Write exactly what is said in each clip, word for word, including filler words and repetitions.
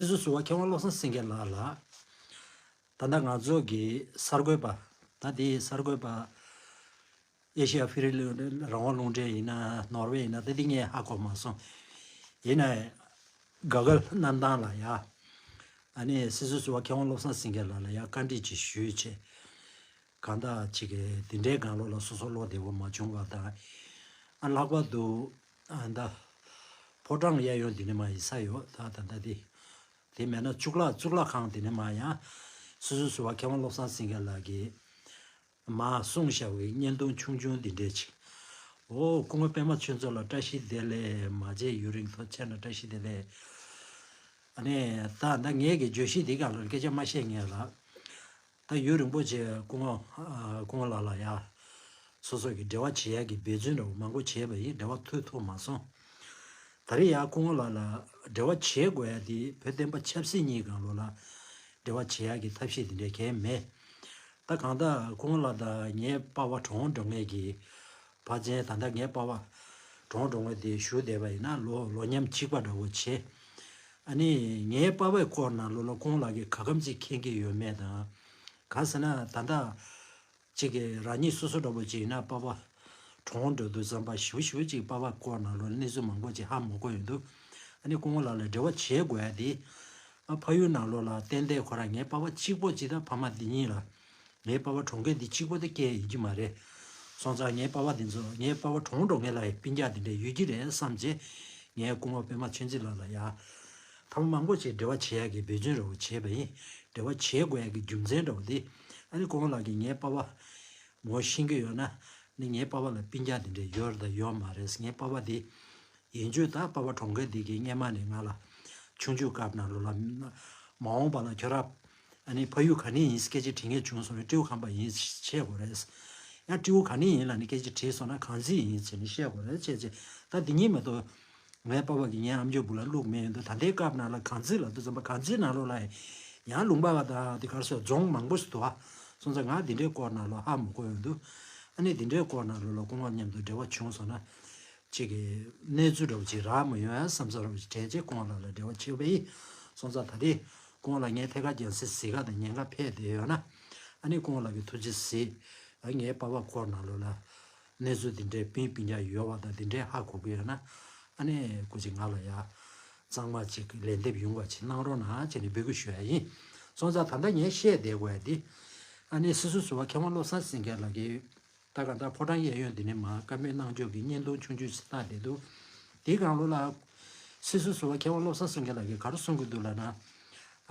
སྲིད་ཟུར་ཟུར་པ་མཁས་དབང་བློ་བཟང་སེང་གེ་ལགས་ལ། ད་ལྟ་ང་ཚོ་གི་གསར་འགོད་པ། ད་དེའི་གསར་འགོད་པ། ཨེ་ཤི་ཡ་ཕི་རི་རང་དབང་རླུང་འཕྲིན་ཡིན་ན་ནོར་ཝེ་ཡིན་ན་ད་དེ་ངས་ཧ་གོ་མ་སོང་། ཡིན་ནའི་དགའ་དགའ་གནང་སྟངས་ལ་ཡ། ཨ་ནི་སྲིད་ཟུར་ཟུར་པ་མཁས་དབང་བློ་བཟང་སེང་གེ་ལགས་ལ་ཡ་བཀའ་འདྲི་ཅིག་ཞུས་བྱས། གང་ལྟར་ཅིག་གི་དེ་འདྲའི་སྒང་ལོགས་ལ་སོ་སོ་བློ་བདེ་བོ་མ་བྱུང་བ་དང་། ཨ་ལྷག་པར་དུ་ཨ་ད་ཕོ་བྲང་གཡས་གཡོན་འདི་ནས་མར་ཡིན་ས་ཡོད་ད་ད་ལྟ་དེ། དེ་མེད་ན་གཙུག་ལག་གཙུག་ལག་ཁང་དེ་ནས་མར་ཡང་སྲིད་ཟུར་ཟུར་པ་མཁས་དབང་བློ་བཟང་སེང་གེ་ལགས་ཀྱིས་མར་གསུངས་བཞག་པའི་བརྙན་ཐུང་ཆུང་ཆུང་འདི་འདྲས་ཅིག་ཨོ་སྐུ་ངོ་པད་མ་ཆོས་མཚོ་ལགས་བཀྲ་ཤིས་བདེ་ལེགས། མ་མཇལ་ཡུན་རིང་ཐུགས་རྗེ་ཆེ་གནང་། བཀྲ་ཤིས་བདེ་ལེགས། ཨ་ནི་ད་ད་ངས་ཀྱི་བརྗོད་གཞི་འདི་སྒང་ལ་སྐད་ཆ་མ་བཤད་ངེས་ལ། ད་ཡུན་རིང་པོ་བྱས་སྐུ་ངོ་ཨ་སྐུ་ངོ་ལགས་ལ་ཡ། སོ་སོ་གི་འབྲེལ་བ་བྱེད་ཡ་གི་འབད་བརྩོན་འདྲ་བོ་མང་པོ་བྱས་པ་ཡིན། འབྲེལ་བ་མཐུད་ཐུབ་མ་སོང་། ད་རེས་ཡ་སྐུ་ངོ་ལགས་ལ་འབྲེལ་བ་བྱེད་དགོས་ཡ་དེ་བོད་བསྟན་པ་ཆབ་སྲིད་གཉིས་སྒང་ལོགས་ལ་འབྲེལ་བ་བྱེད་ཡ་གི་ཐབས་ཤེས་དེ་འདྲས་གང་ཡང་མེད། ད་གང་ལྟར་སྐུ་ངོ་ལགས་དང་ངའི་པ་ཕ་གྲོངས་འགྲོ་མཁན་གྱི་ཕ་ཆེན། ད་ལྟ་ངའི་པ་ཕ་གྲོངས་འགྲོ་མཁན་དེ་བཞུགས་བསྡད་པ་ཡིན་ན་ལོ་ལོ་མཉམ་གཅིག་པ་འདྲ་བོ་བྱས། ཨ་ནི་ངའི་པ་ཕའི་སྐོར་ནང་ལོགས་ལ་སྐུ་ངོ་ལགས་ཀྱིས་ག་གམ་ཅིག་མཁྱེན་གྱི་ཡོད་མེད་དང་། གང་ཟེར་ན་ད་ལྟ་ཅིག་གི་རང་ཉིད་སོ་སོ་འདྲ་བོ་ཅིག་ཡིན་ན་པ་ཕ་གྲོངས་འགྲོ་དུས་ཙམ་པ་ཞིབ་ཞིབ་ཅིག་པ་ཕ་སྐོར་ནང་ལོགས་གནས་ཚུལ་མང་པོ་ཅིག་ཧ་མ་གོ་ཡོང་དུས། ཨ་ནི་སྐུ་ངོ་ལགས་ལ་འབྲེལ་བ་བྱེད་དགོས་ཡ་དེ། ཨ་ཕ་ཡུལ་ནང་ལོགས་ལ་ཏན་ཏན་ཁོ་རང་ངའི་པ་ཕ་གཅིག་པོ་ཅིག་དང་ཕ་མ་འདི་གཉིས་ལ། ངའི་པ་ཕ་གྲོངས་མཁན་འདི་གཅིག་པོ་དེ་སྐྱེ་ཡིན་གྱི་མ་རེད། སོང་ཙང་ངའི་པ་ཕ་འདི་ཚོ་ངའི་པ་ཕ་གྲོངས་འགྲོ་མཁན་ལ་ཡང་སྤུན་ཀྱག་འདི་འདྲ་ཡོད་ཀྱི་རེད་བསམ་བྱས། ངས་སྐུ་ངོ་པད་མ་ཆོས་འཛིན་ལགས་ལ་ཡ། ཐབས་མང་པོ་ཅིག་འབྲེལ་བ་བྱེད་ཡག་གི་འབད་བརྩོན་འདྲ་བོ་བྱས་པ་ཡིན། འབྲེལ་བ་བྱེད་དགོས་ཡག་གི་རྒྱུ་མཚན་འདྲ་བོ་འདི། ཨ་ནི་སྐུ་ངོ་ལགས་ཀྱིས་ངའི་པ་ཕ་ངོ་ཤེས་ཀྱི་ཡོད་ན། ནི་ངའི་པ་ཕ་ལ་སྤུན་ཀྱག་འདི་འདྲ་ཡོད་རེད་དང་ཡོད་མ་རེད། ངའི་པ་ཕ་འདི། ཡིན་རྒྱུ་ད་པ་ཕ་གྲོངས་མཁན་འདི་གིས་སྔས་མ་ནས་ང་ལ་ཆུང་ཆུང་སྐབས་ནང་ལོགས་ལ། མ་འོངས་པ་ལ་ཁྱོད་རང་ཨ་ནི་ཕ་ཡུལ་ག་ནས་ཡིན་སྐད་ཆ་དྲི་མཁན་བྱུང་སོང་ན་སྤྲེའུ་ཁམས་པ་ཡིན་བཤད་དགོས་རེད། ཡང་སྤྲེའུ་ག་ནས་ཡིན་ལབ་ནས་སྐད་ཆ་དྲིས་སོང་ན་གངས་རྩི་ཡིན་ཟེར་ནས་བཤད་དགོས་རེད་བྱས་བྱས། ད་འདི་གཉིས་མ་གཏོགས་ངའི་པ་ཕ་གིས་ངའི་ཨམ་ཅོག་སྦུག་ལ་བླུགས་མེད་ཡོད་འདུག་ད་ལྟའི་སྐབས་ནང་ལ་གངས་རྩི་ལབ་དུས་ཙམ་པ་གངས་རྩི་ནང་ལོགས་ལ་ཡང་ལུང་པ་བ་དང་དེ་གར་སོགས་རྫོང་མང་པོ་ཞིག་འདུག་ཨ། སོང་ཙང་ང་འདི་འདྲའི་སྐོར་ནང་ལོགས་ཧ་མ་གོ་ཡོང་འདུག་ཨ་ནི་འདི་འདྲའི་སྐོར་ནང་ལོགས་ལ་སྐུ་ངོ་མཉམ་དུ་འབྲེལ་བ་བྱུང་སོང་ན། གཅིག་གི་གནས་ཚུལ་འདྲ་བོ་ཅིག་རག་མ་ཡོང་ཡ་བསམ་ས་འདྲ་བོ་ཅིག་དྲན་རྗེས་སྐུ་ངོ་ལགས་ལ་འབྲེལ་བ་བྱེད་པ་ཡིན། སོང་ཙང་ད་ལྟའི་སྐུ་ངོ་ལགས་ངའི་ཐད་ཀར་རྒྱང་སྲིང་གཟིགས་ག་དང་ཉན་ག་ཕེབས་བསྡད་ཡོད་ན། ཨ་ནི་སྐུ་ངོ་ལགས་ཀྱིས་ཐུགས་རྗེ་གཟིགས། ཨ་ངའི་པ་ཕ་སྐོར་ནང་ལོགས་ལ་གནས་ཚུལ་འདི་འདྲའི་སྤུན་སྤུན་ཀྱག་ཡོད་པ་དང་འདི་འདྲའི་ཧ་གོ་གི་ཡོད་ན། ཨ་ནི་སྐུ་མཁྱེན་ང་ལ་ཡ་གཙང་མ་ཅིག་ལན་འདེབས་ཡོང་བ་ཅིག་གནང་རོགས་གནང་བྱས་ནས་འབོད་སྐུལ་ཞུ་ཡ་ཡིན། སོང་ཙང་ད་ལྟ་ངས་བཤད་བསྡད་དགོས་ཡ་འདི། ཨ་ནི་སྲིད་ཟུར་ཟུར་པ་མཁས་དབང་བློ་བཟང་སེང་གེ་ལགས་ཀྱིས། ད་ག་ད་ཕོ་བྲང་གཡས་གཡོན་འདི་ནས་མར་བཀའ་མོལ་གནང་ཕྱོགས་ཀྱི་བརྙན་ཐུང་ཆུང་ཆུང་ཞིག་བཏང་བསྡད་འདུག་དེའི་སྒང་ལོགས་ལ་སྲིད་ཟུར་ཟུར་པ་མཁས་དབང་བློ་བཟང་སེང་གེ་ལགས་ཀྱིས་ག་རེ་གསུང་གི་འདུག་ལབ་ན།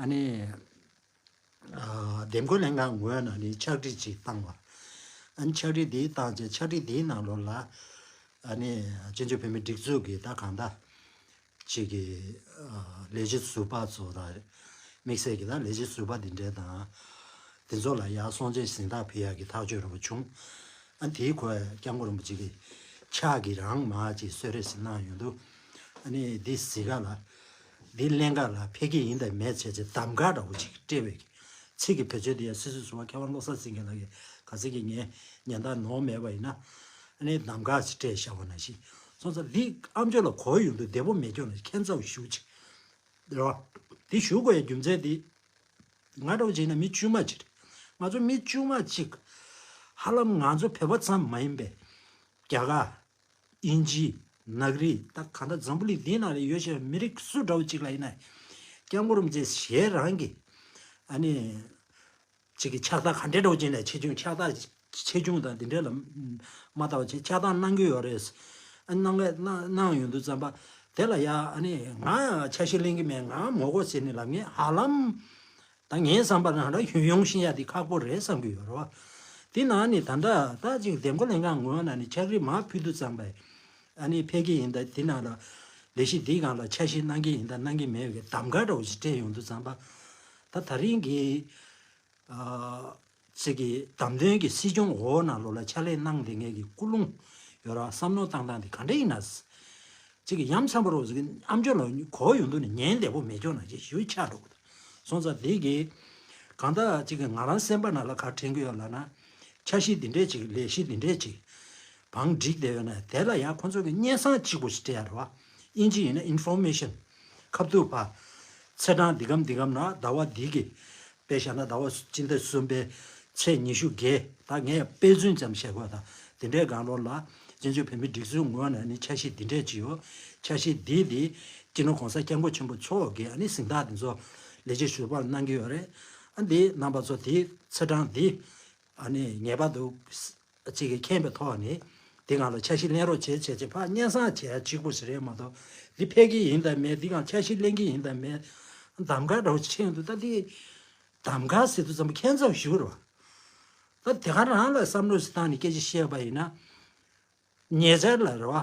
ཨ་ནི་ཨ་འདེམས་བསྐོ་ལྷན་ཁང་ངོས་ནས་ནི་ཕྱག་བྲིས་ཅིག་བཏང་བ། ཨ་ནི་ཕྱག་བྲིས་འདི་བཏང་རྗེས་ཕྱག་བྲིས་འདིའི་ནང་ལོགས་ལ། ཨ་ནི་བཙན་བྱོལ་བོད་མིའི་སྒྲིག་འཛུགས་ཀྱི་ད་གང་ལྟར། གཅིག་གི་ཨ་ལས་བྱེད་ཟུར་པ་ཚོ་དང་། དམིགས་བསལ་གྱི་ད་ལས་བྱེད་ཟུར་པ་འདི་འདྲ་དང་། དེ་ཚོ་ལ་ཡར་སྲུང་བརྩི་གཟེངས་རྟགས་ཕུལ་ཡག་གི་ཐག་གཅོད་རིམ་པ་བྱུང་། ཨ་དེའི་ཁོས་སྐྱབས་མགོན་རིན་པོ་ཆེ་གི་ཕྱག་གི་རང་མ་ཅིག་གསོལ་རས་ཤིག་གནང་ཡོང་དུས། ཨ་ནི་འདི་གཟིགས་ག་ལ། འདི་ལེན་ག་ལ་ཕེབས་ཀྱི་ཡིན་དང་མེད་བྱས་བྱས་གདམ་ག་འདྲ་བོ་ཅིག་སྤྲད་པའི་ཚིག་གི་བེད་སྤྱོད་དེ་ཡང་སྲིད་ཟུར་ཟུར་པ་མཁས་དབང་བློ་བཟང་སེང་གེ་ལགས་ཀྱིས་ག་ཚོད་ཀྱི་ངས་ཉན་སྟངས་ནོར་མེད་པ་ཡིན་ན། ཨ་ནི་གདམ་ག་ཅིག་སྤྲད་བཞག་པ་ནང་བཞིན། སོང་ཙང་འདི་ཨམ་ཅོག་ལ་གོ་ཡོང་དུས་བདེ་པོ་མེད་ཀྱང་ན་ཁྱད་མཚར་བོ་ཞེ་པོ་ཅིག་རེད་བ། འདི་ཞུ་དགོས་ཡ་རྒྱུ་མཚན་འདི། ང་འདྲ་བོ་བྱས་ན་མི་དཀྱུས་མ་ཅིག་རེད། ང་ཚོ་མི་དཀྱུས་མ་ཅིག་ཧ་ལམ་ང་ཚོ་བོད་པ་ཙམ་མ་ཡིན་པའི། རྒྱ་གར། དབྱིན་ཇི། ནག་རིགས། ད་གང་ལྟར་འཛམ་བུ་གླིང་འདིའི་ནང་ལ་ཡོད་བཞིན་མི་རིགས་སུ་འདྲ་བོ་ཅིག་ལ་ཡིན་ན། སྐྱབས་མགོན་རིན་པོ་ཆེ་ཞལ་རང་གིས། ཨ་ནི། ཅིག་གི་ཕྱག་རྟགས་ག་འདྲའི་འདྲ་བོ་ཅིག་ལ་ཆེ་ཆུང་ཕྱག་རྟགས་ཆེ་ཆུང་དང་འདི་འདྲ་ལ་མ་ལྟ་བ་བྱས་ཕྱག་རྟགས་གནང་གི་ཡོད་རེད། ཨ་གནང་ག་གནང་གནང་ཡོང་དུས་ཙམ་པ་དེ་ལ་ཡ་ཨ་ནི་ང་ཆ་ཤས་ལེན་གི་མེད་ང་མོ་གོ་ཟེར་ནས་ལབ་ངས་ཧ་ལམ་ད་ངའི་བསམ་པ་ནང་ལ་ཡོང་ཤེས་ཡ་དེ་ཁག་པོ་རེད་བསམ་གི་ཡོད་རེད་བ། དེ་ནང་ནས་ད་ལྟ་ད་ཅིག་འདེམས་བསྐོ་ལྷན་ཁང་ངོས་ནང་ནས་ཕྱག་བྲིས་མར་ཕུལ་དུས་ཙམ་པ་ཨ་ནི་ཕེབས་ཀྱི་ཡིན་ད་དེ་ནང་ལ་ལས་གཞི་འདིའི་སྒང་ལ་ཆ་ཤས་གནང་གི་ཡིན་ད་གནང་གི་མེད་པའི་གདམ་ག་འདྲ་བོ་ཞིག་སྤྲད་ཡོང་དུས་ཙམ་པ་ད་ད་རིང་གི་ཨ་ཚིག་གི་བདམས་ཐོན་གྱི་སྲིད་སྐྱོང་འོག་ནང་ལོགས་ལ་ཕྱག་ལས་གནང་བསྡད་མཁན་གྱི་ཀུན་སློང་ཡོད་ར་བསམ་བློ་བཏང་སྟངས་དེ་ག་འདྲ་ཡིན་ན། ཚིག་གི་ཡ་མཚན་པོ་རོ་ཟིག་ཨམ་ཅོག་ལ་གོ་ཡོང་དུས་ནས་ཉན་བདེ་པོ་མེད་ཀྱོག་ན་ཅིག་ཞུ་ཆགས་འགྲོ་གི་འདུག་སོང་ཙང་དེ་གི་གང་ལྟར་ཚིག་གི་ང་རང་སེམས་པ་ནང་ལ་ག་དྲན་གི་ཡོད་ལབ་ན། འཆར་གཞི་འདི་འདྲས་ཅིག་ལས་གཞི་འདི་འདྲས་ཅིག་བང་བསྒྲིགས་བསྡད་ཡོད་ན་དེ་ལ་ཡང་ཁོང་ཚོ་གི་སྙན་སེང་གཅིག་པོ་ཞིག་སྤྲད་ཡ་རེད་བ། དབྱིན་ཇི་ཡིན་ན་ཨིན་ཕོར་མེ་ཤན་ཁ་ཐུག་པ། ཚེས་གྲངས་འདི་གམ་འདི་གམ་ན་ཟླ་བ་འདི་གི་དཔེ་བཞག་ན་ཟླ་བ་སྤྱི་ཟླ་གསུམ་པའི་ཚེས་ཉི་ཤུ་བརྒྱད། ད་ངས་དཔེ་མཚོན་ཙམ་བཤད་དགོས། ད་དེ་འདྲའི་སྒང་ལོགས་ལ་བཙན་བྱོལ་བོད་མིའི་སྒྲིག་འཛུགས་ངོས་ནས་ནི་འཆར་གཞི་འདི་འདྲས་ཅིག་ཡོད། འཆར་གཞི་འདི་དེ་སྤྱི་ནོར་གོང་ས་སྐྱབས་མགོན་ཆེན་པོ་མཆོག་གིས་ཨ་ནི་གཟེངས་རྟགས་འདི་ཚོ་ལས་བྱེད་ཟུར་པར་གནང་གི་ཡོད་རེད། ཨ་འདི་རྣམ་པ་ཚོ་དེའི་ཚེས་གྲངས་འདི་ཨ་ནི་ངེས་པར་དུ་ཅིག་གིས་མཁྱེན་པའི་ཐོག་ནས་དེ་སྒང་ལ་འཆར་གཞི་ལེན་རོགས་བྱེད་བྱས་བྱས་ཕར་སྙན་སེང་བྱས་ཡ་གཅིག་པུ་ཞིག་རེད་མ་གཏོགས། འདི་ཕེབས་ཀྱི་ཡིན་དང་མེད། འདི་སྒང་འཆར་གཞི་ལེན་གྱི་ཡིན་དང་མེད། གདམ་ག་འདྲ་བོ་ཕྱིན་འདུག་ད་འདི་གདམ་ག་ཟེར་དུས་ཙམ་པ་ཁྱད་མཚར་ཞིག་རེད་བ། ད་དེ་ག་རང་ལ་བསམ་བློ་ཞིག་བཏང་ནས་སྐད་ཆ་བཤད་པ་ཡིན་ན། ཉེ་ཆར་ལ་རེད་བ།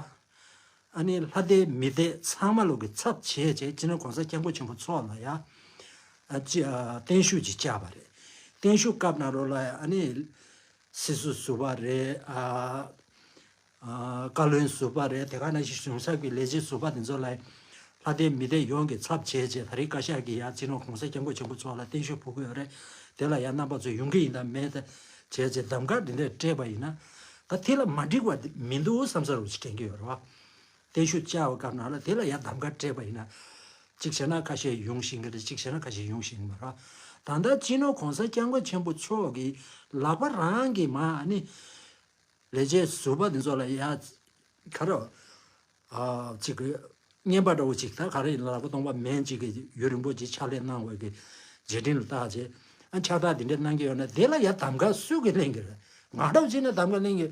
ཨ་ནི་ལྷ་སྡེ་མི་སྡེ་ཚང་མ་ལོག་གི་ཚབ་བྱས་བྱས་སྤྱི་ནོར་གོང་ས་སྐྱབས་མགོན་ཆེན་པོ་མཆོག་ལ་ཡ། ཨ་ཅི་ཨ་བརྟན་བཞུགས་ཅིག་བཅར་བ་རེད། བརྟན་བཞུགས་སྐབས་ནང་ལོགས་ལ་ཨ་ནི་སྲིད་ཟུར་ཟུར་པ་རེད། ཨ་ཨ་བཀའ་བློན་ཟུར་པ་རེད། དེ་ག་ནང་བཞིན་གཞུང་ཚབ་ཀྱི་ལས་བྱེད་ཟུར་པ་དེ་ཚོ་ལ་ལྷ་སྡེ་མི་སྡེ་ཡོངས་ཀྱི་ཚབ་བྱས་བྱས་ད་རེས་བཀའ་ཤག་གིས་ཡ་སྤྱི་ནོར་གོང་ས་སྐྱབས་མགོན་ཆེན་པོ་མཆོག་ལ་བརྟན་བཞུགས་ཕུལ་གྱི་ཡོད་རེད། དེ་ལ་ཡ་རྣམ་པ་ཚོ་ཡོང་གི་ཡིན་དང་མེད་དང་བྱས་བྱས་གདམ་ག་འདི་འདྲས་སྤྲད་པ་ཡིན་ན། ད་དེ་ལ་མ་འགྲིག་པ་མི་འདུག་བསམ་ས་རུ་ཞིག་དྲན་གྱི་ཡོད་རེད་བ། བརྟན་བཞུགས་བཅར་བའི་སྐབས་ནང་ལ་དེ་ལ་ཡ་གདམ་ག་སྤྲད་པ་ཡིན་ན། གཅིག་བྱས་ན་ཁ་ཤས་ཡོང་བཞིན་གྱི་རེད། གཅིག་བྱས་ན་ཁ་ཤས་ཡོང་བཞིན་མ་རེད། ད་ལྟ་སྤྱི་ནོར་གོང་ས་སྐྱབས་མགོན་ཆེན་པོ་མཆོག་གི་ལག་པ་རང་གིས་མ་ཨ་ནི་ལས་བྱེད་ཟུར་པ་འདི་ཚོ་ལ་ཡ་ག་རེ་ཨ་གཅིག་གི་བརྙན་པར་འདྲ་བོ་གཅིག་ད་ག་རེ་ཡིན་ལག་པ་སྟོང་པ་མེད་གཅིག་གི་ཡུན་རིང་པོ་ཅིག་ཕྱག་ལས་གནང་བའི་གི་རྗེས་དྲན་ལ་བལྟས་བྱས། ཨ་ཕྱག་རྟགས་འདི་འདྲ་གནང་གི་ཡོད་ན་དེ་ལ་ཡ་གདམ་ག་སུས་གི་ལེན་གི་རེད། ང་འདྲ་བོ་བྱས་ན་གདམ་ག་ལེན་གི་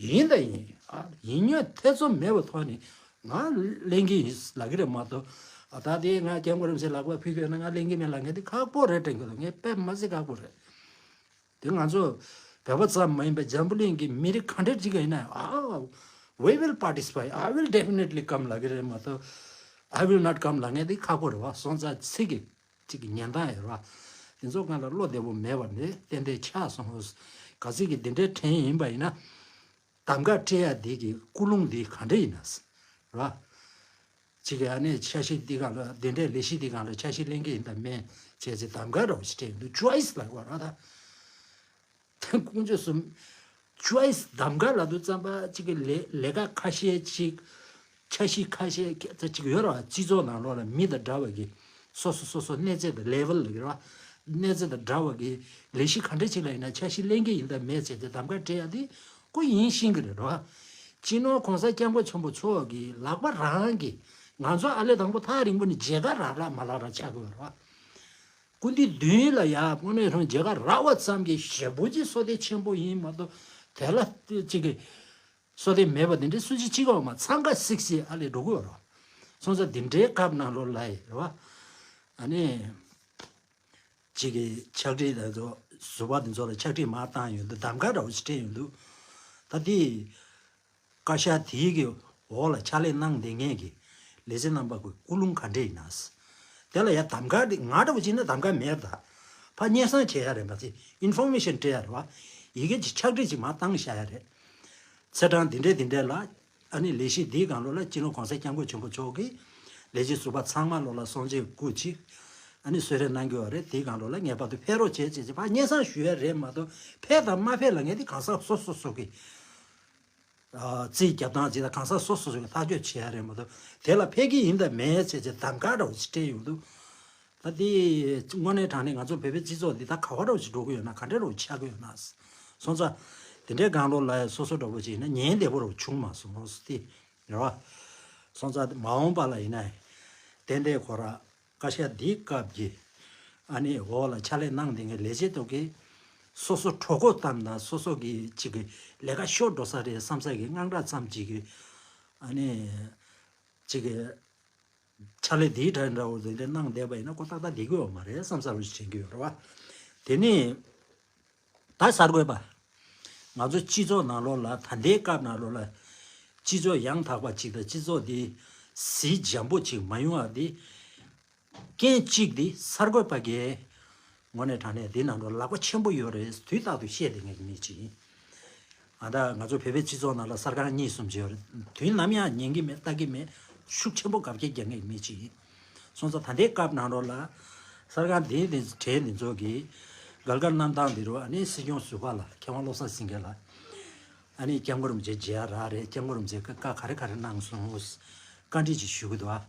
ཡིན་ད་ཡིན། ཨ་ཡིན་ཉོན་ཐེ་ཚོམ་མེད་པའི་ཐོག་ནས་ང་ལེན་གི་ཡིན་ལབ་གི་རེད་མ་གཏོགས། ཨ་ད་དེ་ང་སྐྱབས་མགོན་རིན་པོ་ཆེ་ལག་པ་ཕུལ་གི་ཡོད་ན་ང་ལེན་གི་མེད་ལབ་མཁན་དེ་ཁག་པོ་རེད་དྲན་གི་འདུག་ངས་དཔེ་མ་སྲིད་ཁག་པོ་རེད། དེ་ང་ཚོ་བོད་པ་ཙམ་མ་ཡིན་པའི་འཛམ་བུ་གླིང་གི་མི་རིགས་ག་འདྲ་ཅིག་ཡིན་ན་ཨ། We will participate. I will definitely come ལབ་གི་རེད་མ་གཏོགས། I will not come ལབ་མཁན་དེ་ཁག་པོ་རེད་བ། སོང་ཙང་ཚིག་གི་གཅིག་གི་ཉན་སྟངས་ཡོད་རེད་བ། དེ་ཚོ་སྒང་ལ་བློ་བདེ་པོ་མེད་པ་ནི་ཏན་ཏན་ཆགས་སོང་། གལ་སྲིད་ཀྱི་འདི་འདྲའི་དྲན་ཡིན་པ་ཡིན་ན། གདམ་ག་སྤྲད་ཡ་འདི་གི་ཀུན་སློང་འདི་ག་འདྲ་ཡིན་ན་རེད་བ། གཅིག་གི་ཨ་ནི་འཆར་གཞི་འདི་སྒང་ལ་འདི་འདྲའི་ལས་གཞི་འདི་སྒང་ལ་འཆར་གཞི་ལེན་གི་ཡིན་དང་མེད་བྱས་ཚེ་གདམ་ག་འདྲ་བོ་ཞིག་སྤྲད་ཡོང་དུས་choice ལབ་དགོས་རེད་བ་ད། དཀོན་མཆོག་གསུམ། choice གདམ་ག་ལབ་དུས་ཙམ་པ་གཅིག་གི་ལས་ལས་ཀ་ཁ་ཤས་ཅིག་འཆར་གཞི་ཁ་ཤས་ཁ་ཚ་གཅིག་ཡོད་རེད་བ། སྤྱི་ཚོགས་ནང་ལོགས་ལ་མི་དང་འདྲ་བ་གི་སོ་སོ་སོ་སོ་གནས་ཚད་དང་level ལབ་ཀྱི་རེད་བ། གནས་ཚད་དང་འདྲ་བ་གི་ལས་གཞི་ག་འདྲ་ཅིག་ལ་ཡིན་ན་འཆར་གཞི་ལེན་གི་ཡིན་དང་མེད་ཟེར་ཏེ་གདམ་ག་སྤྲད་ཡ་དེ་ཁོ་ཡིན་ཤེས་ཀྱི་རེད་བ། སྤྱི་ནོར་གོང་ས་སྐྱབས་མགོན་ཆེན་པོ་མཆོག་གི་ལག་པ་རང་གིས་ང་ཚོ་ཨ་ལས་དང་པོ་ཐག་རིང་པོ་ནས་མཇལ་ཁ་རག་རག་མ་རག་རག་ཆགས་ཀྱི་ཡོད་རེད་བ། སྐུ་མདུན་མདུན་ལ་ཡ་དངོས་གནས་རང་མཇལ་ཁ་རག་པ་ཙམ་གྱིས་ཞེ་པོ་ཅིག་བསོད་བདེ་ཆེན་པོ་ཡིན་མ་གཏོགས་དེ་ལ་ཅིག་གི་བསོད་བདེ་མེད་པ་དེ་འདྲའི་སུ་ཅིག་ཅིག་ཡོད་མ། འཚང་ཁ་སིག་སིག་ཨ་ལས་འགྲོ་གི་ཡོད་རེད། སོང་ཙང་དེ་འདྲའི་སྐབས་ནང་ལོགས་ལ་ཡི་རེད་བ། ཨ་ནི་ཅིག་གི་ཕྱག་བྲིས་དེ་ཚོ་ཟུར་པ་དེ་ཚོ་ལ་ཕྱག་བྲིས་མར་བཏང་ཡོང་དུས་གདམ་ག་འདྲ་བོ་ཞིག་སྤྲད་ཡོང་དུས། ད་དེ་བཀའ་ཤག་དེའི་གི་འོག་ལ་ཕྱག་ལས་གནང་བསྡད་མཁན་གྱི་ལས་བྱེད་རྣམ་པ་ཀུན་ཀུན་སློང་ག་འདྲ་ཡིན་ན། དེ་ལ་ཡ་གདམ་ག་དེ་ང་འདྲ་བོ་བྱས་ན་གདམ་ག་མེད་ད། ཕར་སྙན་སེང་བྱེད་ཡ་རེད་མ་ཚད་ཨིན་ཕོར་མེ་ཤན་སྤྲད་ཡ་རེད་བ། ཡི་གེ་ཅིག་ཕྱག་བྲིས་ཅིག་མར་བཏང་བཞག་ཡ་རེད། ཚེས་གྲངས་འདི་འདྲས་འདི་འདྲས་ལ་ཨ་ནི་ལས་གཞི་འདིའི་སྒང་ལོགས་ལ་སྤྱི་ནོར་གོང་ས་སྐྱབས་མགོན་ཆེན་པོ་མཆོག་གིས་ལས་བྱེད་ཟུར་པ་ཚང་མ་ལོགས་ལ་གསུང་ཆོས་སྐུ་ཅིག་ཨ་ནི་གསོལ་རས་གནང་གི་ཡོད་རེད། དེའི་སྒང་ལོགས་ལ་ངེས་པར་དུ་ཕེབས་རོགས་བྱེད་ཅེས་ཅེས་ཕར་སྙན་སེང་ཞུ་ཡ་རེད་མ་གཏོགས་ཕེབས་དང་མ་ཕེབས་ལབ་མཁན་དེ་གང་ཟག་སོ་སོ་སོ་གི་ཨ་རྩིས་རྒྱབ་སྟངས་ཅིག་དང་གང་ཟག་སོ་སོ་སོ་གི་ཐག་གཅོད་བྱེད་ཡ་རེད་མ་གཏོགས་དེ་ལ་ཕེབས་ཀྱི་ཡིན་དང་མེད་ཅེས་ཅེས་གདམ་ག་འདྲ་བོ་ཞིག་སྤྲད་ཡོང་དུས། ད་དེ་དངོས་གནས་དྲང་གནས་ང་ཚོ་བོད་པའི་སྤྱི་ཚོགས་འདི་ད་ག་བ་འདྲ་བོ་ཞིག་འགྲོ་གི་ཡོད་ན་ག་འདྲ་འདྲ་བོ་ཆགས་ཀྱི་ཡོད་ན། སོང་ཙང་དེ་འདྲའི་སྒང་ལོགས་ལ་སོ་སོ་འདྲ་བོ་ཅིག་ཡིན་ན་ཉན་བདེ་པོ་རུ་བྱུང་མ་སོང་ཟེར་ཏེ་རེད་བ། སོང་ཙང་མ་འོངས་པ་ལ་ཡིན་ན་ཏན་ཏན་ཁོ་ར་བཀའ་ཤག་འདིའི་སྐབས་ཀྱི་ཨ་ནི་འོག་ལ་ཕྱག་ལས་གནང་བསྡད་མཁན་ལས་བྱེད་དག་གིས་སོ་སོ་གྲོད་ཁོག་བཏབ་ན་སོ་སོ་གི་ཅིག་གི་ལས་ཀ་ཤོར་འགྲོ་ས་རེད་བསམ་ས་གི་དངངས་སྐྲག་ཙམ་ཅིག་གི་ཨ་ནི་ཅིག་གི་ཕྱག་ལས་འདིའི་གྲས་འདྲ་བོ་དེ་འདྲ་གནང་བསྡད་པ་ཡིན་ན་ཁོ་ཏག་ཏག་བསྡད་ཀྱི་ཡོད་མ་རེད་བསམ་ས་རུ་ཞིག་དྲན་གྱི་ཡོད་རེད་བ། དེ་ནས་ད་གསར་འགོད་པ་ང་ཚོ་སྤྱི་ཚོགས་ནང་ལོགས་ལ་ད་ལྟའི་སྐབས་ནང་ལོགས་ལ་སྤྱི་ཚོགས་ཡང་དག་པ་ཅིག་དང་སྤྱི་ཚོགས་འདི་གཟི་འཇམ་པོ་ཅིག་མ་ཡོང་བ་འདི་རྐྱེན་གཅིག་འདི་གསར་འགོད་པ་གིས་དངོས་གནས་དྲང་གནས་འདི་ནང་ལོགས་ལག་པ་ཆེན་པོ་ཡོད་རེད། དུས་རྟག་ཏུ་བཤད་བསྡད་མཁན་གྱི་མི་ཅིག་ཡིན། ཨ་ད་ང་ཚོ་བོད་པའི་སྤྱི་ཚོགས་ནང་ལ་གསར་ཁང་གཉིས་གསུམ་ཅིག་ཡོད་རེད། དུས་ནམ་ཡང་ཉན་གྱི་མེད་ལྟ་གི་མེད། ཤུགས་ཆེན་པོ་དགའ་སྐྱེད་རྒྱག་མཁན་གྱི་མི་ཅིག་ཡིན། སོང་ཙང་ད་ལྟའི་སྐབས་ནང་ལོགས་ལ་གསར་ཁང་འདིའི་འདི་གྲས་འདི་ཚོ་གིས་སྒང་ག་གནམ་ཐང་འདི་རུ་ཨ་ནི་སྲིད་སྐྱོང་ཟུར་པ་ལ་མཁས་དབང་བློ་བཟང་སེང་གེ་ལ་ཨ་ནི་སྐྱབས་མགོན་རིན་པོ་ཆེ་མཇལ་རག་རེད། སྐྱབས་མགོན་རིན་པོ་ཆེ་བཀའ་བཀའ་ག་རེ་ག་རེ་གནང་སོང་བཀའ་འདྲི་ཅིག་ཞུ་གི་འདུག་ཨ།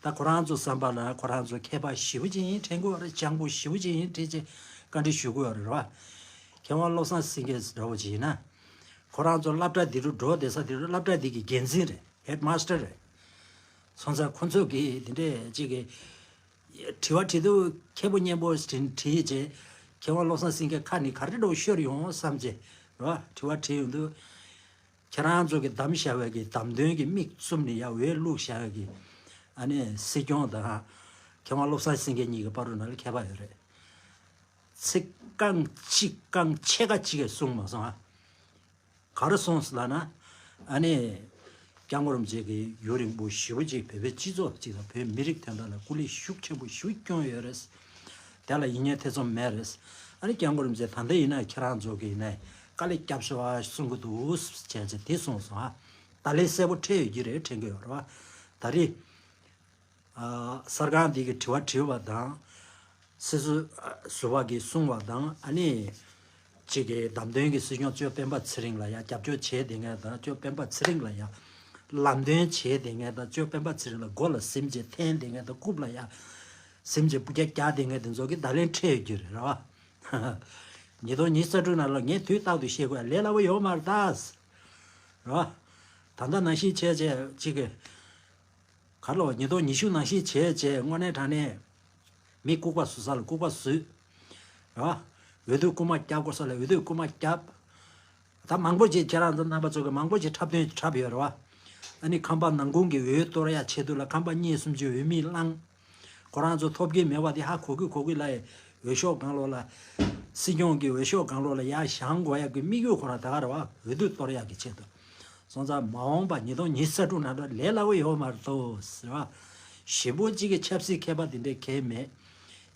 ད་ཁོ་རང་ཚོ་བསམ་པ་ལ་ཁོ་རང་ཚོ་མཁས་པ་ཞེ་པོ་ཅིག་ཡིན་དྲན་གྱི་ཡོད་རེད། སྤྱང་པོ་ཞེ་པོ་ཅིག་ཡིན་དྲན་བྱས་བཀའ་འདྲི་ཞུ་གི་ཡོད་རེད་བ། མཁས་དབང་བློ་བཟང་སེང་གེ་འདྲ་བོ་ཅིག་ཡིན་ན། ཁོ་རང་ཚོ་སློབ་གྲྭ་འདི་རུ་འགྲོ་བསྡད་ས་འདི་རུ་སློབ་གྲྭ་འདི་གི་འགན་འཛིན་རེད། ཧེཌ་མཱ་སི་ཊར་རེད། སོང་ཙང་ཁོ་ཚོ་གིས་འདི་འདྲས་ཅིག་གི་དྲི་བ་དྲི་དུས་མཁས་པོ་སྙན་པོ་དྲིས་བྱས། མཁས་དབང་བློ་བཟང་སེང་གེ་ཁ་ནས་ག་རེ་འདྲ་བོ་ཤོར་ཡོང་བསམ་བྱས་རེད་བ། དྲི་བ་དྲིས་ཡོང་དུས། ཁྱེད་རང་ཚོ་གིས་བདམས་བཞག་པའི་གི་བདམས་ཐོན་གྱི་མིག་བཙུམ་ནས་ཡར་འོད་བླུགས་བཞག་པའི་གི་ཨ་ནི་སྲིད་སྐྱོང་དང་མཁས་དབང་བློ་བཟང་སེང་གེ་གཉིས་ཀྱི་བར་དུ་ནང་ལ་ཁྱད་པར་ཡོད་རེད། ཚིག་རྐང་གཅིག་རྐང་ཕྱེད་ཀ་གཅིག་གིས་གསུངས་མ་སོང་ཨ། ག་རེ་གསུངས་ལབ་ན། ཨ་ནི། སྐྱབས་མགོན་རིན་པོ་ཆེ་གིས་ཡུན་རིང་པོ་ཞེ་པོ་ཅིག་བོད་པའི་སྤྱི་ཚོགས་ཅིག་དང་བོད་མི་རིགས་དོན་དག་ལ་སྐུ་ལས་ཤུགས་ཆེན་པོ་ཞེ་པོ་བསྐྱོན་ཡོད་རེད། དེ་ལ་ཡིད་གཉིས་ཐེ་ཚོམ་མེད་རེད། ཨ་ནི་སྐྱབས་མགོན་རིན་པོ་ཆེ་ད་ལྟ་ཡིན་ན་ཁྱེད་རང་ཚོ་གིས་ནས་དཀའ་ལས་བརྒྱབ་ཤོག་ཨ་གསུང་གི་འདུག་བྱས་བྱས་དེ་གསུངས་སོང་ཨ། ད་ལན་གསལ་པོ་འཕྲད་ཡོད་ཀྱི་རེད་དྲན་གྱི་ཡོད་རེད་བ། ད་རེས། ཨ། གསར་ཁང་འདི་གི་དྲི་བ་དྲིས་པ་དང་། སྲིད་ཟུར་ཨ་ཟུར་པ་གིས་གསུངས་པ་དང་ཨ་ནི། གཅིག་གིས་བདམས་ཐོན་གྱི་སྲིད་སྐྱོང་གཙོས་སྤེན་པ་ཚེ་རིང་ལ་ཡང་རྒྱབ་སྐྱོར་བྱས་བསྡད་མཁན་དང་གཙོས་སྤེན་པ་ཚེ་རིང་ལ་ཡང་ལམ་སྟོན་བྱས་བསྡད་མཁན་དང་གཙོས་སྤེན་པ་ཚེ་རིང་ལ་མགོ་ལ་གཟིམ་བྱས་འཐེན་བསྡད་མཁན་དང་རྐུབ་ལ་ཡང་གཟིམ་བྱས་སྤུ་རྒྱག་རྒྱག་བསྡད་མཁན་དེ་ཚོ་གིས་བརྡ་ལན་འཕྲད་ཡོད་རྒྱུ་རེད་ར་བ། ཉིས་སྟོང་ཉི་ཤུ་རྩ་དྲུག་ནང་ལ་ངས་དུས་རྟག་ཏུ་བཤད་དགོས་ལས་སླ་པོ་ཡོད་མ་རེད་ད། ར་བ། ད་ལྟ་ནང་བཞིན་བྱས་བྱས་གཅིག་གིས། ག་རེ་ལབ། ཉིས་སྟོང་ཉི་ཤུ་ནང་བཞིན་བྱས་བྱས་དངོས་གནས་དྲང་གནས་མི་ལྐུགས་པ་བཟོ་ས་ལ་ལྐུགས་པ་བཟོས། ར་བ། འོས་བསྡུ་རྐུ་མ་རྒྱབ་དགོས་ས་ལ་འོས་བསྡུ་རྐུ་མ་རྒྱབ། ད་མང་པོ་ཅིག་ཁྱེད་རང་ཚོ་རྣམ་པ་ཚོ་གི་མང་པོ་ཅིག་འཁྲབ་སྟོན་འཁྲབ་ཡོད་ར་བ། ཨ་ནི་ཁམས་པ་ནང་ཁུལ་གྱི་འོས་གཏོར་ཡ་ཆེད་དུ་ལ་ཁམས་པ་གཉིས་གསུམ་ཅིག་འོས་མི་བླངས། ཁོ་རང་ཚོ་ཐོབ་ཀྱི་མེད་པ་དེ་ཧ་གོ་གི་གོ་གི་ལ་ཡི་འོས་ཤོག་སྒང་ལོགས་ལ། སྲིད་སྐྱོང་གི་འོས་ཤོག་སྒང་ལོགས་ལ་ཡར་བཞེངས་དགོས་ཡ་གི་དམིགས་ཡུལ་ཁོ་རང་ད་ག་ར་བ་འོས་བསྡུ་གཏོར་ཡ་གི་ཆེད་དུ། སོང་ཙང་མ་འོངས་པ་ཉིས་སྟོང་ཉི་ཤུ་རྩ་དྲུག་ནང་ལ་ལས་སླ་པོ་ཡོད་མ་རེད་དོ་ཟེར་བ། ཞིབ་པོ་གཅིག་གི་ཆབ་སྲིད་མཁས་པ་དེ་འདྲའི་གལ་མེད།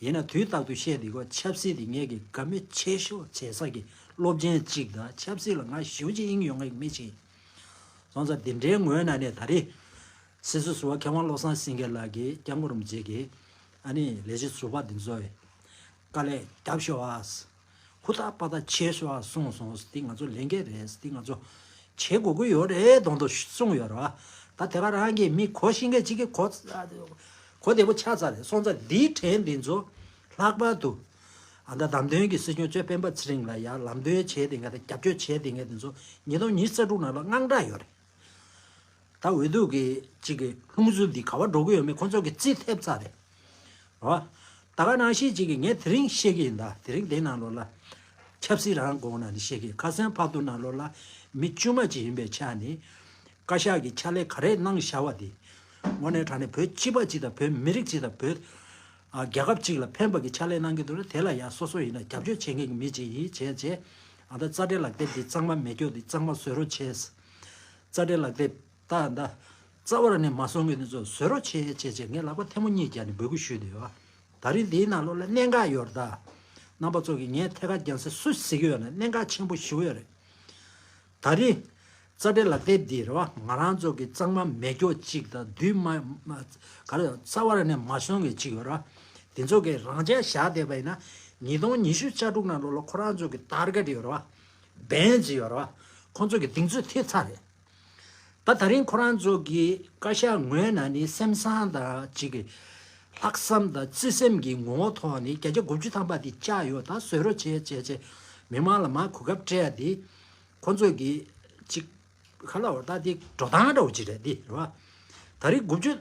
ཡིན་ན་དུས་རྟག་ཏུ་བཤད་དེ་གོ་ཆབ་སྲིད་དེ་ངས་ཀྱི་དགའ་མོས་ཆེ་ཤོས་བྱེད་ས་གི་སློབ་ཆེན་གཅིག་དང་ཆབ་སྲིད་ལ་ང་ཞེ་པོ་ཅིག་དབྱིངས་ཡོད་མཁན་གྱི་མི་ཅིག་ཡིན། སོང་ཙང་དེ་འདྲའི་ངོས་ནས་ནས་ད་རེས་སྲིད་ཟུར་ཟུར་པ་མཁས་དབང་བློ་བཟང་སེང་གེ་ལགས་ཀྱིས་སྐྱབས་མགོན་རིན་པོ་ཆེ་གིས་ཨ་ནི་ལས་བྱེད་ཟུར་པ་འདི་ཚོ་བས་དཀའ་ལས་རྒྱབ་ཤོག་ཨ། ཧུར་ཐག་པ་ཐག་བྱེད་ཤོག་ཨ་གསུངས་སོང་། འདི་ང་ཚོ་ལས་འགན་རེད། འདི་ང་ཚོ་བྱེད་དགོས་ཀྱི་ཡོད་རེད་མདོག་མདོག་གསུངས་ཡོད་རེད་བ། ད་དེ་ག་རང་གིས་མི་གོ་ཤེས་མཁན་གཅིག་གིས་གོ་གོ་བདེ་པོ་ཆགས་ཚར་རེད། སོང་ཙང་འདིའི་གྲས་འདི་ཚོ་ལྷག་པར་དུ། ཨ་ད་བདམས་ཐོན་གྱི་སྲིད་སྐྱོང་གཙོས་སྤེན་པ་ཚེ་རིང་ལ་ཡང་ལམ་སྟོན་བྱས་དེ་ངས་ད་རྒྱབ་སྐྱོར་བྱས་དེ་ངས་དེ་ཚོ་ཉིས་སྟོང་ཉི་ཤུ་རྩ་དྲུག་ནང་ལ་དངངས་སྐྲག་ཡོད་རེད། ད་འོས་བསྡུ་གི་གཅིག་གི་ལྷུང་བཟོ་འདི་ག་བ་འགྲོ་གི་ཡོད་མེད་ཁོང་ཚོ་གི་རྩིས་ཐེབས་ཚར་རེད། རོ། ད་ག་ནང་བཞིན་གཅིག་གི་ངས་དེ་རིང་བཤད་གི་ཡིན། ད་དེ་རིང་དེ་ནང་ལོགས་ལ་ཆབ་སྲིད་རང་དགོངས་ན་ནི་བཤད་གི། ཁ་སང་ཕག་ཏུ་ནང་ལོགས་ལ་མི་དཀྱུས་མ་ཅིག་ཡིན་པའི་ཆ་ནི་བཀའ་ཤག་གི་ཕྱག་ལས་ག་རེ་གནང་བཞག་པ་དེ་དངོས་གནས་དྲང་གནས་བོད་སྤྱི་པ་ཅིག་དང་བོད་མི་རིགས་ཅིག་དང་བོད་ཨ་རྒྱལ་ཁབ་ཅིག་ལ་ཕན་པ་གི་ཕྱག་ལས་གནང་གི་འདུག་ན་དེ་ལ་ཡང་སོ་སོ་ཡིན་ན་རྒྱབ་སྐྱོར་བྱེད་མཁན་གྱི་མི་ཅིག་ཡིན་བྱས་བྱས། ཨ་ད་རྩ་འགྲེལ་ལག་དེབ་འདི་གཙང་མ་མེད་སྐྱོ་འདི་གཙང་མ་བཟོ་རོགས་བྱས། རྩ་འགྲེལ་ལག་དེབ་ད་ད་རྩ་བ་ར་ནས་མ་སོང་གི་འདི་ཚོ་བཟོ་རོགས་བྱས་བྱས་བྱས་ངས་ལག་པ་ཐལ་མོ་གཉིས་བརྒྱབ་ནས་འབོད་སྐུལ་ཞུས་བསྡད་ཡོད། ད་རིང་འདིའི་ནང་ལོགས་ལ་གནད་འགག་ཡོད་རེད་ད། རྣམ་པ་ཚོ་གིས་ངས་ཐད་ཀར་རྒྱང་སྲིང་སུ་གཟིགས་ཀྱི་ཡོད་ན་གནད་འགག་ཆེན་པོ་ཞེ་པོ་ཡོད་རེད། ད་རེས་རྩ་འགྲེལ་ལག་དེབ་འདི་རེད་བ། ང་རང་ཚོ་གི་གཙང་མ་མེ་སྒྱོགས་གཅིག་དང་བདུད་མ་མ་ག་རེ་རྩ་བ་ར་ནས་མ་བྱུང་གི་གཅིག་ཡོད་རེད་བ། དེ་ཚོ་གི་རང་འཇགས་བཞག་བསྡད་པ་ཡིན་ན་ཉིས་སྟོང་ཉི་ཤུ་རྩ་དྲུག་ནང་ལོགས་ལ་ཁོ་རང་ཚོ་གི་ཊར་གེཊ་ཡོད་རེད་བ། བན་ཅིག་ཡོད་རེད་བ། ཁོང་ཚོ་གི་གདེང་ཚོད་ཐེབས་ཚར་རེད། ད་ད་རིང་ཁོ་རང་ཚོ་གི་བཀའ་ཤག་ངོས་ནས་ནི་སེམས་བཟང་དང་གཅིག་གི་ལྷག་བསམ་དང་བརྩེ་སེམས་ཀྱི་ངོ་བོ་ཐོག་ནས་བརྒྱ་ཆ་དགུ་བཅུ་ཐམ་པ་དེ་བཅག་ཡོད། ད་བཟོ་རོགས་བྱས་བྱས་བྱས་མི་མང་ལ་མར་གོ་སྐབས་སྤྲད་ཡ་དེ་ཁོང་ཚོ་གི་གཅིག་ག་ལ་བར་ད་དེ་འགྲོ་སྟངས་འདྲ་བོ་ཅིག་རེད་དེ་རེད་བ། ད་རེས་དགུ་བཅུ་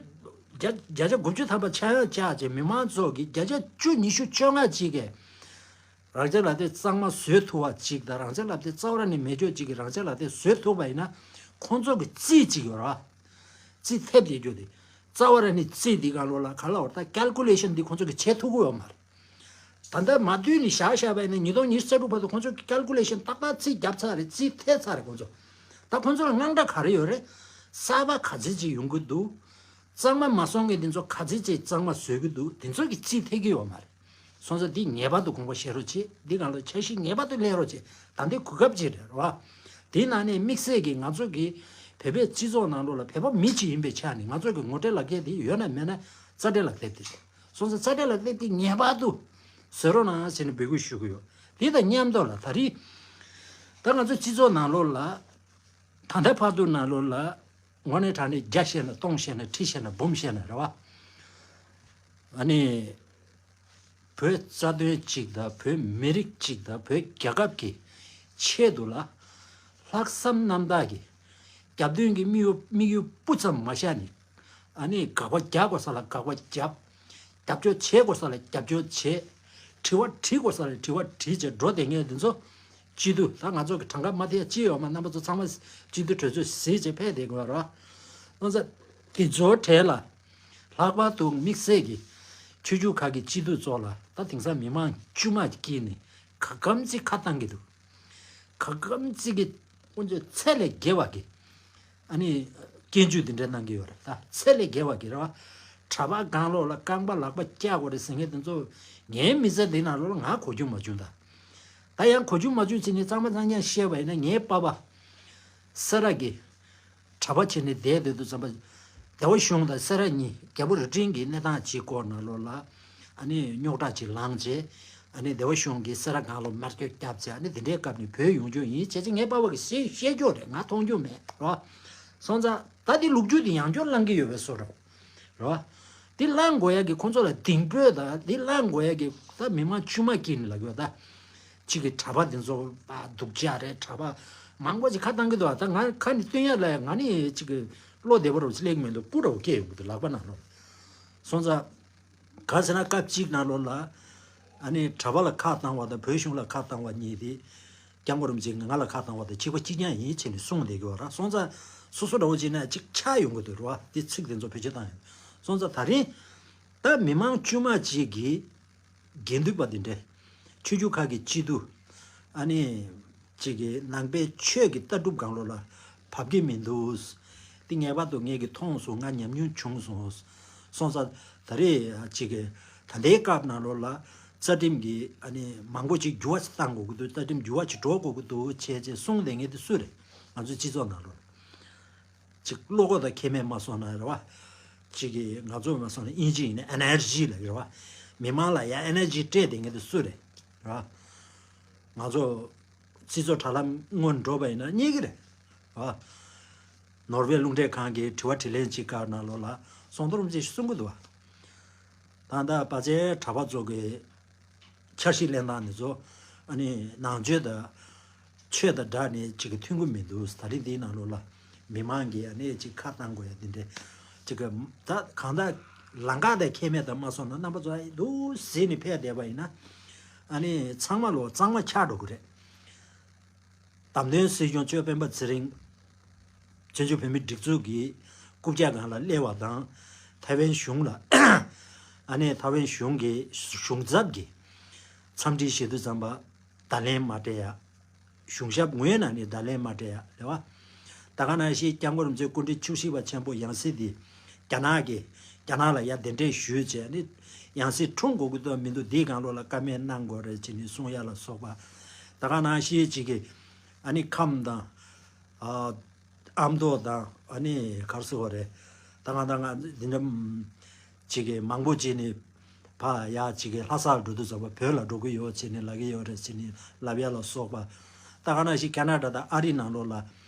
བརྒྱ་བརྒྱ་ཆ་དགུ་བཅུ་ཐམ་པ་ཆག་ཡང་ཆག་བྱས་མི་མང་ཚོ་གི་བརྒྱ་ཆ་བཅུ་ཉི་ཤུ་བཅོ་ལྔ་ཅིག་གིས་རང་ཅག་ལག་དེབ་གཙང་མ་བཟོས་ཐུབ་པ་ཅིག་དང་རང་ཅག་ལག་དེབ་རྩ་བ་ར་ནས་མེ་སྒྱོགས་ཅིག་གིས་རང་ཅག་ལག་དེབ་བཟོས་ཐུབ་པ་ཡིན་ན་ཁོང་ཚོ་གི་རྩིས་ཅིག་ཡོད་ར། རྩིས་ཐེབས་དེ་རྒྱུ་དེ་རྩ་བ་ར་ནས་རྩིས་འདི་གང་ལོ་ལ་ག་ལ་བར་ད་ཀལ་ཀུ་ལེ་ཤན་འདི་ཁོང་ཚོ་གི་བྱེད་ཐུབ་ཀྱི་ཡོད་མ་རེད། ད་ལྟ་མ་བསྡུས་ནས་བཞག་བཞག་པ་ཡིན་ན་ཉིས་སྟོང་ཉི་ཤུ་རྩ་དྲུག་བར་དུ་ཁོང་ཚོ་གི་ཀལ་ཀུ་ལེ་ཤན་ཏག་ཏག་རྩིས་བརྒྱབ་ཚར་རེད། རྩིས་ཐེབས་ཚར་རེད་ཁོང་ཚོ། ད་ཁོང་ཚོ་ལ་དངངས་སྐྲག་ག་རེ་ཡོད་རེད། གསར་པ་ག་ཚོད་ཅིག་ཡོང་གི་འདུག་གཙང་མ་མ་སོང་མཁན་དེ་ཚོ་ག་ཚོད་ཅིག་གཙང་མ་བཟོས་ཀྱི་འདུག་དེ་ཚོ་གི་རྩིས་ཐེབས་ཀྱི་ཡོད་མ་རེད། སོང་ཙང་འདི་ངེས་པར་དུ་དགོངས་པ་བཞེས་རོགས་བྱེད། འདི་སྒང་ལ་འཆར་གཞི་ངེས་པར་དུ་ལེན་རོགས་བྱེད། ད་འདི་གོ་སྐབས་ཅིག་རེད་རོ། དེའི་ནང་ནས་དམིགས་བསལ་གྱིས་ང་ཚོ་གི་བོད་པའི་སྤྱི་ཚོགས་ནང་ལོགས་ལ་བོད་པ་མི་གཅིག་ཡིན་པའི་ཆ་ནས་ང་ཚོ་གི་ངོ་སྤྲོད་ལག་འཁྱེར་འདི་ཡོད་ན་མེད་ན་རྩ་འགྲེལ་ལག་དེབ་འདི་རེད། སོང་ཙང་རྩ་འགྲེལ་ལག་དེབ་འདི་ངེས་པར་དུ་བཟོ་རོགས་གནང་ཟེར་ནས་འབོད་སྐུལ་ཞུ་གི་ཡོད། དེ་དང་མཉམ་དུ་ལ་ད་རེས་ད་ང་ཚོ་སྤྱི་ཚོགས་ནང་ལོགས་ལ་ད་ལྟ་བར་དུ་ནང་ལོགས་ལ་དངོས་གནས་དྲང་གནས་བརྒྱ་བཤད་ན་སྟོང་བཤད་ན་ཁྲི་བཤད་ན་འབུམ་བཤད་ན་རེད་བ། ཨ་ནི་བོད་རྩ་དོན་གཅིག་དང་བོད་མི་རིགས་གཅིག་དང་བོད་རྒྱལ་ཁབ་ཀྱི་ཆེད་དུ་ལ་ལྷག་བསམ་རྣམ་དག་གིས་རྒྱབ་མདུན་གྱི་དམིགས་ཡུལ་དམིགས་ཡུལ་སྤུ་ཙམ་མ་བཞག་ནས། ཨ་ནི་དགག་པ་རྒྱག་དགོས་ས་ལ་དགག་པ་རྒྱབ། རྒྱབ་སྐྱོར་བྱེད་དགོས་ས་ལ་རྒྱབ་སྐྱོར་བྱེད། དྲི་བ་དྲི་དགོས་ས་ལ་དྲི་བ་དྲིས་བྱས་འགྲོ་བསྡད་མཁན་དེ་ཚོ་སྤྱི་འཐུས། ད་ང་ཚོ་གི་གྲངས་ཀ་མ་དེ་ཅི་ཡོད་མ། རྣམ་པ་ཚོ་ཚང་མ་སྤྱི་འཐུས་གྲོས་ཚོགས་གཟིགས་བྱས་ཕེབས་བསྡད་དགོས་ར། ཨང་ཚ་དེ་ཚོའི་གྲས་ལ་ལྷག་པར་དུ་དམིགས་བསལ་གྱི་ཆོས་བརྒྱུད་ཁག་གི་སྤྱི་འཐུས་ཚོ་ལ་ད་དེང་སང་མི་མང་དཀྱུས་མ་དཀྱིལ་ནས་ག་གམ་ཚིག་ཁ་བཏང་གི་འདུག་ག་གམ་ཚིག་གི་དཀོན་མཆོག་ཚད་ལས་བརྒལ་བ་གི། ཨ་ནི་སྐྱོན་བརྗོད་འདི་འདྲ་གནང་གི་ཡོད་རེད། ད་ཚད་ལས་བརྒལ་བ་གི་རེད་བ། གྲྭ་པ་སྒང་ལོགས་ལ་རྐང་པ་ལག་པ་བཀྱག་དགོས་རེད་ཟེར་མཁན་དེ་ཚོ་ངའི་མི་ཚེ་འདི་ནང་ལོགས་ལ་ང་གོ་རྒྱུ་མ་བྱུང་ད། ད་ཡང་གོ་རྒྱུ་མ་བྱུང་ཕྱིན་ནས་གཙང་མ་གཙང་རྐྱང་བཤད་པ་ཡིན་ན། ངའི་པ་ཕ་སེ་ར་གི་གྲྭ་པ་བྱས་ནས་བསྡད་བསྡད་དུས་ཙམ་པ། བདེ་བ་གཞུང་དང་སེ་ར་གཉིས། རྒྱལ་པོ་རྭ་སྒྲེང་གི་གནས་སྟངས་ཅིག་སྐོར་ནང་ལོགས་ལ་ཨ་ནི་རྙོག་དྲ་ཅིག་ལངས་བྱས། ཨ་ནི་བདེ་བ་གཞུང་གིས་སེ་ར་སྒང་ལོགས་དམར་སྐྱོར་བརྒྱབ་བྱས། ཨ་ནི་དེ་འདྲའི་སྐབས་ནས་བོད་ཡོང་རྒྱུ་ཡིན་བྱས་བྱས། ངའི་པ་ཕ་གིས་བཤད་བཤད་རྒྱུ་རེད། ང་མཐོང་རྒྱུ་མེད་རོ། སོང་ཙང་ད་དེ་ལོ་རྒྱུས་དེ་ཡང་བསྐྱར་བླང་གི་ཡོད་པའི་བཟོ་འདྲ་རོ། དེ་བླང་དགོས་ཡ་གི་ཁོང་ཚོ་ལ་གདེང་སྤོས་དང་དེ་བླང་དགོས་ཡ་གི་ད་མི་མང་དཀྱུས་མ་དཀྱིལ་ནས་ལབ་ཡོད་ད། གཅིག་གི་གྲྭ་པ་དེ་ཚོ་ཨ་སྡུག་ཅག་རེད། གྲྭ་པ་མང་པོ་ཅིག་ཁ་བཏང་གི་འདུག་ད་ང་ཁ་ནས་སྟོན་ཡ་ལ་ང་ནི་གཅིག་གི་བློ་བདེ་པོ་རུ་སླེབས་ཀྱི་མི་འདུག་སྐུ་འདྲ་བོ་སྐྱེས་ཡོང་གི་འདུག་ལག་པ་ནང་ལོགས། སོང་ཙང་ག་ཟེར་ན་སྐབས་གཅིག་ནང་ལོགས་ལ་ཨ་ནི་གྲྭ་པ་ལ་ཁ་བཏང་བ་དང་བོད་གཞུང་ལ་ཁ་བཏང་བ་གཉིས་དེ་སྐྱབས་མགོན་རིན་པོ་ཆེ་ང་ལ་ཁ་བཏང་བ་དང་གཅིག་པ་གཅིག་རྐྱང་ཡིན་བྱས་ནས་གསུངས་བསྡད་ཀྱི་ཡོད་ར། སོང་ཙང་སོ་སོ་འདྲ་བོ་བྱས་ན་གཅིག་ཆགས་ཡོང་གི་འདུག་ར་བ། དེ་ཚིག་དེ་ཚོ་བེད་སྤྱོད་བཏང་ཡོད། སོང་ཙང་ད་རིང་ད་མི་མང་དཀྱུས་མ་གཅིག་གིས། དགེ་འདུན་པ་དེ་འདྲས། ཆོས་བརྒྱུད་ཁག་གི་སྤྱི་འཐུས། ཨ་ནི། གཅིག་གི་ནང་པའི་ཆོས་ཀྱི་ལྟ་གྲུབ་སྒང་ལོགས་ལ་བབ་ཀྱི་མི་འདུག་དེ་ངེས་པར་དུ་ངས་ཀྱི་མཐོང་སོང་། ང་ཉམས་མྱོང་བྱུང་སོང་། སོང་ཙང་ད་རེས་གཅིག་གི་ད་ལྟའི་སྐབས་ནང་ལོགས་ལ་རྩ་ཁྲིམས་ཀྱི་ཨ་ནི་མང་པོ་ཅིག་འགྱུར་བ་ཞིག་བཏང་དགོས་ཀྱི་འདུག་རྩ་ཁྲིམས་འགྱུར་བ་ཞིག་འགྲོ་དགོས་ཀྱི་འདུག་བྱས་བྱས་གསུངས་བསྡད་མཁན་དེ་སུ་རེད། ང་ཚོའི་སྤྱི་ཚོགས་ནང་ལོགས་ལ། ཅིག་བློ་ཁོག་དང་ཁེ་མེད་མ་སོང་ན་རེད་བ། ཅིག་གིས་ང་ཚོ་མ་སོང་ན་དབྱིན་ཇི་ཡིན་ན་ཨེ་ནར་ཇི་ལབ་ཀྱི་རེད་བ། མི་མང་ལ་ཡ་ཨེ་ནར་ཇི་སྤྲད་བསྡད་མཁན་དེ་སུ་རེད་རེད་བ། ང་ཚོ་སྤྱི་ཚོགས་དྲ་ལམ་སྔོན་འགྲོ་བ་ཡིན་ན་རྙེད་ཀྱི་རེད་བ། ནོར་ཝེ་རླུང་འཕྲིན་ཁང་གི་དྲི་བ་དྲིས་ལན་གཅིག་སྐབས་ནང་ལོགས་ལ་ཟམ་གདོང་རིན་པོ་ཆེས་གསུང་གི་འདུག་བ། ད་ལྟ་བར་ཆད་གྲྭ་པ་ཚོ་གི་འཆར་གཞི་ལེན་སྟངས་འདི་ཚོ་ཨ་ནི་ནང་ཆོས་དང་ཆོས་དང་སྦྲགས་ནས་ཅིག་གི་མཐུན་གྱི་མི་འདུག་ད་རིང་འདིའི་ནང་ལོགས་ལ་མི་མང་གིས་ཨ་ནི་ཅིག་ཁ་བཏང་དགོས་ཡ་འདི་འདྲས་ཅིག་གི་ད་གང་ལྟར་ལམ་ཁ་དང་ཁེ་མེད་དང་མ་སོང་ན་རྣམ་པ་ཚོ་ཨ་འདུག་ཟེར་ནས་ཕེབས་བསྡད་པ་ཡིན་ན་ཨ་ནི་ཚང་མ་ལོ་གཙང་མ་ཆགས་འགྲོ་གི་རེད། བདམས་ཐོན་སྲིད་སྐྱོང་གཙོས་སྤེན་པ་ཚེ་རིང་། བཙན་བྱོལ་བོད་མིའི་སྒྲིག་འཛུགས་ཀྱི་རྐུབ་བཀྱག་སྒང་ལ་སླེབས་པ་དང་། ཐའེ་ཝན་གཞུང་ལ་ཨ་ནེ་ཐའེ་ཝན་གཞུང་གི་གཞུང་ཚབ་ཀྱིས་འཚམས་འདྲི་ཞུ་དུས་ཙམ་པ་བརྡ་ལན་མ་སྤྲད་ཡ། གཞུང་ཞབས་ངོས་ནས་ནི་བརྡ་ལན་མ་སྤྲད་ཡ་རེད་བ། ད་ག་ནང་བཞིན་སྐྱབས་མགོན་རིན་པོ་ཆེ་སྐུ་ཕྲེང་བཅུ་བཞི་པ་ཆེན་པོ་ཡང་སྲིད་དེ་རྒྱ་ནག་གི་རྒྱ་ནག་ལ་ཡ་གདན་འདྲེན་ཞུས་བྱས་ནི་ཡང་སྲིད་འཁྲུངས་དགོས་ཀྱི་འདུག་མི་འདུག་འདིའི་སྒང་ལོགས་ལ་བཀའ་མོལ་གནང་དགོས་རེད་ཅེས་ནི་གསུང་ཡ་ལ་སོགས་པ། ད་ག་ནང་བཞིན་ཅིག་གི་ཨ་ནི་ཁམས་དང་། ཨ་ཨ་མདོ་དང་ཨ་ནི་ག་རེ་ཟེར་བ་རེད། ད་ག་ད་ག་འདི་འདྲ་ཅིག་གི་མང་པོ་ཅིག་ནི་ཕ་ཡ་ཅིག་གི་ལྷ་སར་འགྲོ་དུས་ཙམ་པ་བོད་ལ་འགྲོ་གི་ཡོད་ཅེས་ནི་ལབ་ཀྱི་ཡོད་རེད་ཅེས་ནི་ལབ་ཡ་ལ་སོགས་པ། ད་ག་ནང་བཞིན་ཁེ་ན་ཌ་དང་ཨ་རི་ནང་ལོགས་ལ་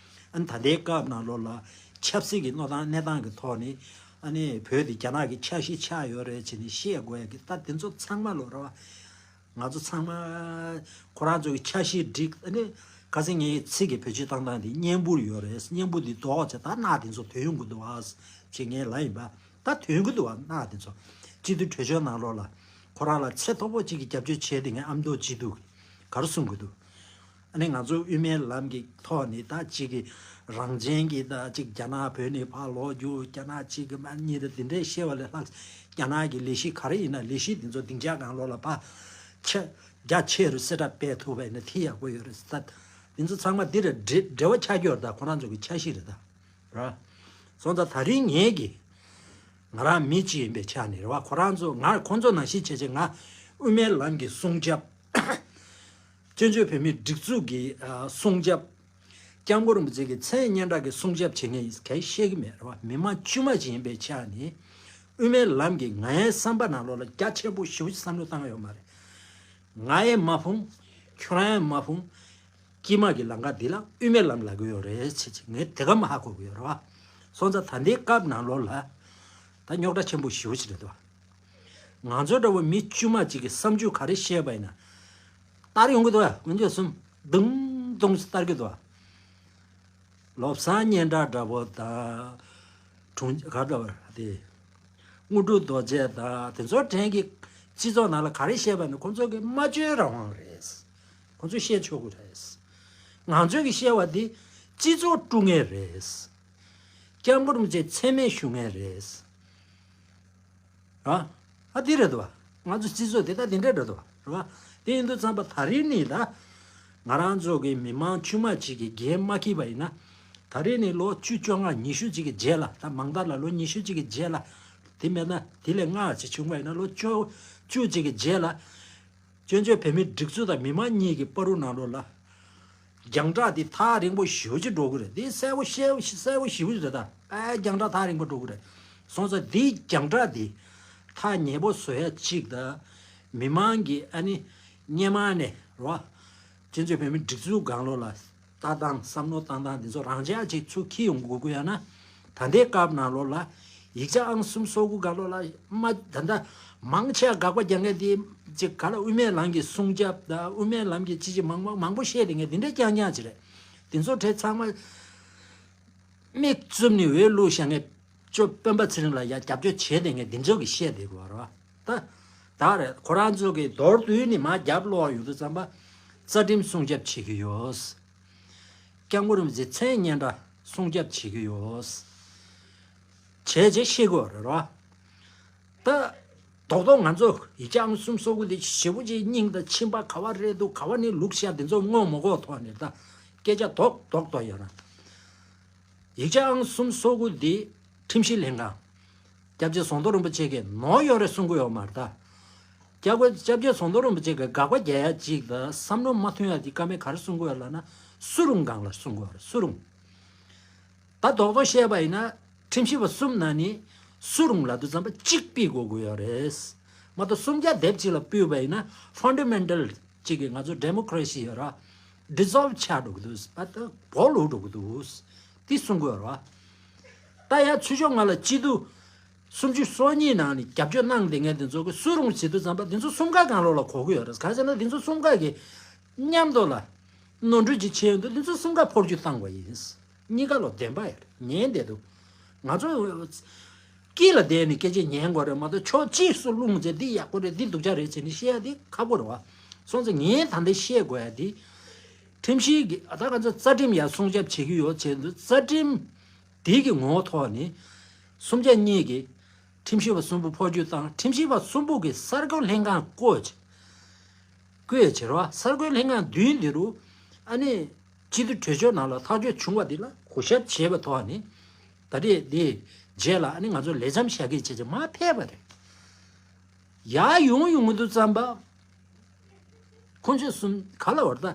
ཨ་ནི་ད་ལྟའི་སྐབས་ནང་ལོགས་ལ་ཆབ་སྲིད་ཀྱི་མནོ་སྟངས་གནས་སྟངས་ཀྱི་ཐོག་ནས་ཨ་ནི་བོད་དེ་རྒྱ་ནག་གི་ཆ་ཤས་ཆགས་ཡོད་རེད་ཅེས་ནི་བཤད་དགོས་ཡ་གི་ད་དེ་ཚོ་ཚང་མ་ལོ་རེད་བ། ང་ཚོ་ཚང་མ་ཁོ་རང་ཚོ་གི་ཆ་ཤས་སྒྲིག་ཨ་ནི་ཁ་སང་ངའི་ཚིག་གི་བེད་སྤྱོད་བཏང་སྟངས་དེ་གཉན་འབུར་ཡོད་རེད། གཉན་འབུར་འདི་ལྡོག་བྱས་ད་ནག་དེ་ཚོ་ཐོན་ཡོང་གི་འདུག་ཨ་ཅེས་ངས་ལབ་ཡིན་པ། ད་ཐོན་གི་འདུག་བ། ནག་དེ་ཚོ་སྤྱི་འཐུས་གྲོས་ཆོད་ནང་ལོགས་ལ་ཁོ་རང་ལ་ཚད་མཐོ་པོ་གཅིག་གི་རྒྱབ་སྐྱོར་བྱས་ཏེ་ངས་ཨ་མདོ་སྐྱིད་སྡུག་གི་ག་རེ་གསུང་གི་འདུག་ཨ་ནི་ང་ཚོ་དབུ་མའི་ལམ་གྱི་ཐོག་ནས་ད་གཅིག་གི་རང་བཙན་གྱི་ད་གཅིག་རྒྱ་ནག་བོད་ནས་ཕར་ལོག་རྒྱུ་རྒྱ་ནག་གཅིག་གི་མ་གཉིས་རེ་དེ་འདྲས་བཤད་པ་ལས་ལྷག་རྒྱ་ནག་གི་ལས་གཞི་ག་རེ་ཡིན་ན་ལས་གཞི་དེ་ཚོ་སྡིངས་ཆ་སྒང་ལོགས་ལ་ཕར་ཆ་རྒྱ་ཆེ་རུ་གསལ་བསྒྲགས་སྤེལ་ཐུབ་པ་ཡིན་ན་དེ་ཡག་པོ་ཡོད་རེད་ཟེར། ད་དེ་ཚོ་ཚང་མ་འདི་རེད། འབྲེལ་བ་ཆགས་ཀྱི་ཡོད་རེད། ད་ཁོ་རང་ཚོ་གི་འཆར་གཞི་རེད་ད། ར། སོང་ཙང་ད་རིང་ངེད་ཀྱིས་ང་རང་མི་གཅིག་ཡིན་པའི་ཆ་ནས་རེད་བ། ཁོ་རང་ཚོ་ང་ཁོང་ཚོ་ནང་བཞིན་བྱས་བྱས་ང་དབུ་མའི་ལམ་གྱི་སྲུང་སྐྱོབ། བཙན་བྱོལ་བོད་མིའི་སྒྲིག་འཛུགས་ཀྱི་ཨ་སྲུང་སྐྱོབ། སྐྱབས་མགོན་རིན་པོ་ཆེ་གི་མཚན་སྙན་གྲགས་ཀྱི་སྲུང་སྐྱོབ་བྱེད་མཁན་ཡིན་གང་བཤད་ཀྱི་མེད་རེད་བ། མི་མང་དཀྱུས་མ་ཅིག་ཡིན་པའི་ཆ་ནས་དབུ་མའི་ལམ་གྱི་ང་ཡའི་བསམ་པ་ནང་ལོགས་ལ་རྒྱ་ཆེན་པོ་ཞེ་པོ་ཅིག་བསམ་བློ་བཏང་ཡོད་མ་རེད། ང་ཡང་མ་ཕུང་། ཁྱོད་རང་ཡང་མ་ཕུང་། དཀྱིལ་མ་གི་ལམ་ཁ་འདི་ལ་དབུ་མའི་ལམ་ལབ་ཀྱི་ཡོད་རེད་ཟེར་ཅིག་ངས་དེ་ག་མ་ཧ་གོ་གི་ཡོད་རེད་བ། སོང་ཙང་ད་ལྟའི་སྐབས་ནང་ལོགས་ལ་ད་རྙོག་དྲ་ཆེན་པོ་ཞེ་པོ་ཅིག་རེད་འདུག་བ། ང་ཚོ་འདྲ་བོ་མི་དཀྱུས་མ་གཅིག་གི་བསམ་ཚུལ་ག་རེ་བཤད་པ་ཡིན་ན། ལྟར་ཡོང་གི་འདུག་ཨ། དཀོན་མཆོག་གསུམ་དུང་དུང་ལྟར་གྱི་འདུག་ཨ། བློ་བཟང་སྙན་གྲགས་འདྲ་བོ་དང་། དྲུང་ག་འདྲ་བ་དེ། དངོས་གྲུབ་རྡོ་རྗེ་དང་དེ་ཚོ་གྲས་ཀྱི་སྤྱི་ཚོགས་ནང་ལ་ག་རེ་བཤད་པ་ཡིན་ན། ཁོང་ཚོ་གི་སྨྲ་བརྗོད་རང་དབང་རེད། ཁོང་ཚོས་བཤད་ཆོག་གི་རེད། ང་ཚོས་ཀྱི་བཤད་པ་འདི་སྤྱི་ཚོགས་དཀྲུག་མཁན་རེད། སྐྱབས་མགོན་རིན་པོ་ཆེ་མཚན་སྨད་ཞུ་མཁན་རེད། ཨ། ཨ་འདི་རེད་དོ། ང་ཚོ་སྤྱི་ཚོགས་དེ་ད་འདི་འདྲ་རེད་དོ། རེད་བ། དེ་ཡིན་དུས་ཙམ་པ་ད་རེས་ནས་ད། ང་རང་ཚོ་གི་མི་མང་དཀྱུས་མ་གཅིག་གི་འགན་མ་འཁྱེར་བ་ཡིན་ན། ད་རེས་ནས་ལོ་བཅུ་བཅོ་ལྔ་ཉི་ཤུ་གཅིག་གི་རྗེས་ལ། ད་མང་མཐའ་ལ་ལོ་ཉི་ཤུ་གཅིག་གི་རྗེས་ལ། དེ་མེད་ན་དེ་ལས་སྔ་ཅིག་བྱུང་བ་ཡིན་ན། ལོ་བཅུ་བཅུ་གཅིག་གི་རྗེས་ལ། བཙན་བྱོལ་བོད་མིའི་སྒྲིག་འཛུགས་དང་མི་མང་གཉིས་ཀྱི་བར་དུ་ནང་ལོགས་ལ། རྒྱང་བསྒྲགས་འདི་ཐག་རིང་པོ་ཞེ་པོ་ཅིག་འགྲོ་གི་རེད། འདི་གསལ་པོ་ཤེས་གསལ་པོ་ཞེ་པོ་ཅིག་རེད་ད། ཨ་རྒྱང་བསྒྲགས་ཐག་རིང་པོ་འགྲོ་གི་རེད། སོང་ཙང་འདིའི་རྒྱང་བསྒྲགས་འདི་ཐག་ཉེ་པོ་བཟོ་ཡ་གཅིག་དང་། མི་མང་གི་ཨ་ནི་སྔོན་མ་ནས་རོ། བཙན་བྱོལ་བོད་མིའི་སྒྲིག་འཛུགས་སྒང་ལོགས་ལ་ལྟ་སྟངས་བསམ་བློ་བཏང་སྟངས་འདི་ཚོ་རང་འཇགས་ཅིག་ཚུར་འཁྱེར་ཡོང་དགོས་ཀྱི་ཡོད་ན། ད་ལྟའི་སྐབས་ནང་ལོགས་ལ་ཡིག་ཆ་ཨང་གསུམ་སོ་དགུ་སྒང་ལོགས་ལ་མ་ད་ལྟ་མང་ཆེ་བ་དགག་པ་རྒྱག་མཁན་དེ་ཅིག་ག་ལ་དབུ་མའི་ལམ་གྱི་སྲུང་སྐྱོབ་དང་། དབུ་མའི་ལམ་གྱི་ཅི་ཅི་མང་མང་མང་པོ་བཤད་བསྡད་མཁན་དེ་འདྲ་རྐྱང་རྐྱང་ཅིག་རེད། དེ་ཚོ་གྲས་ཚང་མ་མིག་བཙུམ་ནས་འོས་བླུགས་བཞག་མཁན་ཅོ་སྤེན་པ་ཚེ་རིང་ལ་ཡ་རྒྱབ་སྐྱོར་བྱས་བསྡད་མཁན་དེ་ཚོ་གིས་བཤད་བསྡད་དགོས་རེད་བ། ད་ད་རེད། ཁོ་རང་ཚོ་གིས་མདོར་བསྡུས་ནས་མར་རྒྱབ་ལོག་ཡོང་དུས་ཙམ་པ། རྩ་ཁྲིམས་སྲུང་སྐྱོབ་བྱེད་ཀྱི་ཡོད། སྐྱབས་མགོན་རིན་པོ་ཆེ་མཚན་སྙན་གྲགས་སྲུང་སྐྱོབ་བྱེད་ཀྱི་ཡོད། བྱས་རྗེས་ཤེས་དགོས་རེད་རོ། ད། རྡོག་རྡོག་ང་ཚོ་ཡིག་ཆ་ཨང་གསུམ་སོ་དགུ་དེ་ཞེ་པོ་ཅིག་སྙིང་དང་མཆིན་པ་ག་བ་རེད་འདུག་ག་བ་ནས་བླུགས་བཞག་དེ་ཚོ་སྔོན་མ་གོ་ཐོག་ནས་ད་སྐད་ཆ་རྡོག་རྡོག་རྡོག་ཡོད་ན། ཡིག་ཆ་ཨང་གསུམ་སོ་དགུ་དེ་ཁྲིམས་ཞིབ་ལྷན་ཁང་། སྐྱབས་རྗེ་ཟམ་གདོང་རིན་པོ་ཆེ་གིས་ནོར་ཡོད་རེད་གསུང་གི་ཡོད་མ་རེད་ད། སྐྱབས་སྐྱབས་རྗེ་ཟམ་གདོང་རིན་པོ་ཆེ་གིས་དགག་པ་རྒྱག་ཡ་གཅིག་དང་བསམ་བློ་མ་མཐུན་ཡ་དེ་བཀའ་མོལ་ག་རེ་གསུང་གི་ཡོད་ལབ་ན། སུ་རུང་སྒང་ལ་གསུང་གི་ཡོད་རེད། སུ་རུང་། ད་རྡོག་རྡོག་བཤད་པ་ཡིན་ན། ཁྲིམས་ཞིབ་པ་གསུམ་ནང་ནས་སུ་རུང་ལབ་དུས་ཙམ་པ་གཅིག་ཕུད་དགོས་ཀྱི་ཡོད་རེད། མ་གཏོགས་སུམ་བརྒྱ་དེབ་གཅིག་ལ་ཕུད་པ་ཡིན་ན། ཕན་ཌ་མེན་ཊལ་གཅིག་གི་ང་ཚོ་ཌེ་མོ་ཀ་རེ་སི་ཡོད་ར། ཌི་སོལ་བ་ཆགས་འགྲོ་གི་འདུག་ཨ་ད་སྦོ་ལུག་འགྲོ་གི་འདུག་དེ་གསུང་གི་ཡོད་ར། ད་ཡང་ཚུར་ཕྱོགས་ང་ལ་སྤྱི་འཐུས་སུམ་ཅུ་སོ་གཉིས་ནང་ནས་རྒྱབ་སྐྱོར་གནང་བསྡད་མཁན་དེ་ཚོ་གིས་སུ་རུང་བྱེད་དུས་ཙམ་པ་དེ་ཚོ་གསུམ་ཀ་སྒང་ལོགས་ལ་གོ་གི་ཡོད་རེད། གང་ཟེར་ན་དེ་ཚོ་གསུམ་ཀ་གིས་མཉམ་དུ་ལ་ནོར་འཁྲུལ་ཅིག་བྱས་ཡོང་དུས་དེ་ཚོ་གསུམ་ཀ་འཕོ་འགྱུར་བཏང་དགོས་ཡིན། གཉིས་ཀ་ལོ་བདེན་པ་ཡོད་རེད། ཉན་བསྡད་འདུག་ང་ཚོ་དཀྱིལ་ལ་བསྡད་ནས་སྐད་ཆ་ཉན་དགོས་རེད་མ་གཏོགས། ཕྱོགས་གཅིག་སུ་ལྷུང་ཚེ་འདི་ཡག་པོ་རེད། འདི་སྡུག་ཅག་རེད་ཟེར་ནས་བཤད་ཡ་འདི་ཁག་པོ་རེད་བ། སོང་ཙང་ངས་ད་ལྟ་བཤད་དགོས་ཡ་འདི། ཁྲིམས་ཞིབ་ཀྱི་ད་ང་ཚོ་རྩ་ཁྲིམས་ཡར་སྲུང་སྐྱོབ་བྱེད་ཀྱི་ཡོད་བྱས་འདུག་རྩ་ཁྲིམས་འདི་གི་ངོ་བོ་ཐོག་ནས་སུམ་བརྒྱ་གཉིས་ཀྱི་ཁྲིམས་ཞིབ་པ་གསུམ་པོ་འཕོ་འགྱུར་བཏང་། ཁྲིམས་ཞིབ་པ་གསུམ་པོ་གི་གསར་འགོད་ལྷན་ཁང་བསྐོས། བསྐོས་བྱས་རོ། གསར་འགོད་ལྷན་ཁང་བདུན་འདི་རུ་ཨ་ནི་སྤྱི་འཐུས་གྲོས་ཆོད་ནང་ལ་ཐག་གཅོད་བྱུང་བ་འདི་ལ་གུས་ཞབས་བྱས་པའི་ཐོག་ནས། ད་རེས་འདི་རྗེས་ལ་ཨ་ནི་ང་ཚོ་ལས་མཚམས་བཞག་གི་བྱས་བྱས་མར་ཕེབས་པ་རེད། ཡར་ཡོང་ཡོང་གི་འདུག་བསམ་པ། ཁོང་ཚོས་གསུམ་ག་ལ་བར་ད།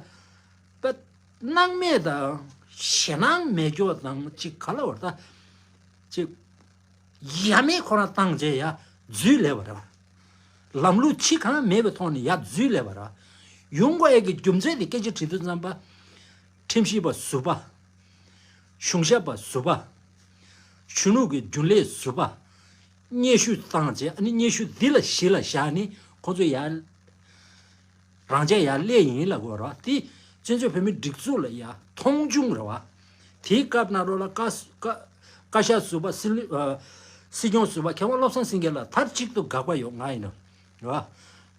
པ། སྣང་མེད་དང་ཞེད་སྣང་མེད་སྐྱོ་དང་ཅིག་ག་ལ་བར་ད། ཅིག་ཡ་མེད་ཁོ་རང་བཏང་རྗེས་ཡ་རྫུས་ལེ་བ་ར། ལམ་ལུགས་ཕྱི་གང་མེད་པའི་ཐོག་ནས་ཡ་རྫུས་ལེ་བ་ར། ཡོང་དགོས་ཡ་གི་རྒྱུ་མཚན་དེ་སྐད་ཆ་དྲིས་དུས་ཙམ་པ། ཁྲིམས་ཞིབ་པ་ཟུར་པ། གཞུང་ཞབས་པ་ཟུར་པ། གཞོན་ནུ་གི་རྒྱུན་ལས་ཟུར་པ། སྙན་ཞུ་བཏང་རྗེས་ཨ་ནི་སྙན་ཞུ་འདི་ལ་གཞི་ལ་བཞག་ནས་ཁོང་ཚོ་ཡ། རང་འཇགས་ཡར་སླེབས་ཡིན་ལབ་དགོས་ར། དེ་བཙན་བྱོལ་བོད་མིའི་སྒྲིག་འཛུགས་ལ་ཡ་མཐོང་ཆུང་རེད་བ། དེའི་སྐབས་ནང་ལོགས་ལ་བཀའ་བཀའ་བཀའ་ཤག་ཟུར་པ་སྲིད་བློན་ཨ། སྲིད་སྐྱོང་ཟུར་པ་མཁས་དབང་བློ་བཟང་སེང་གེ་ལ་མཐའ་གཅིག་ཏུ་དགག་པ་ཡོད། ང་ཡིན་ན་རེད་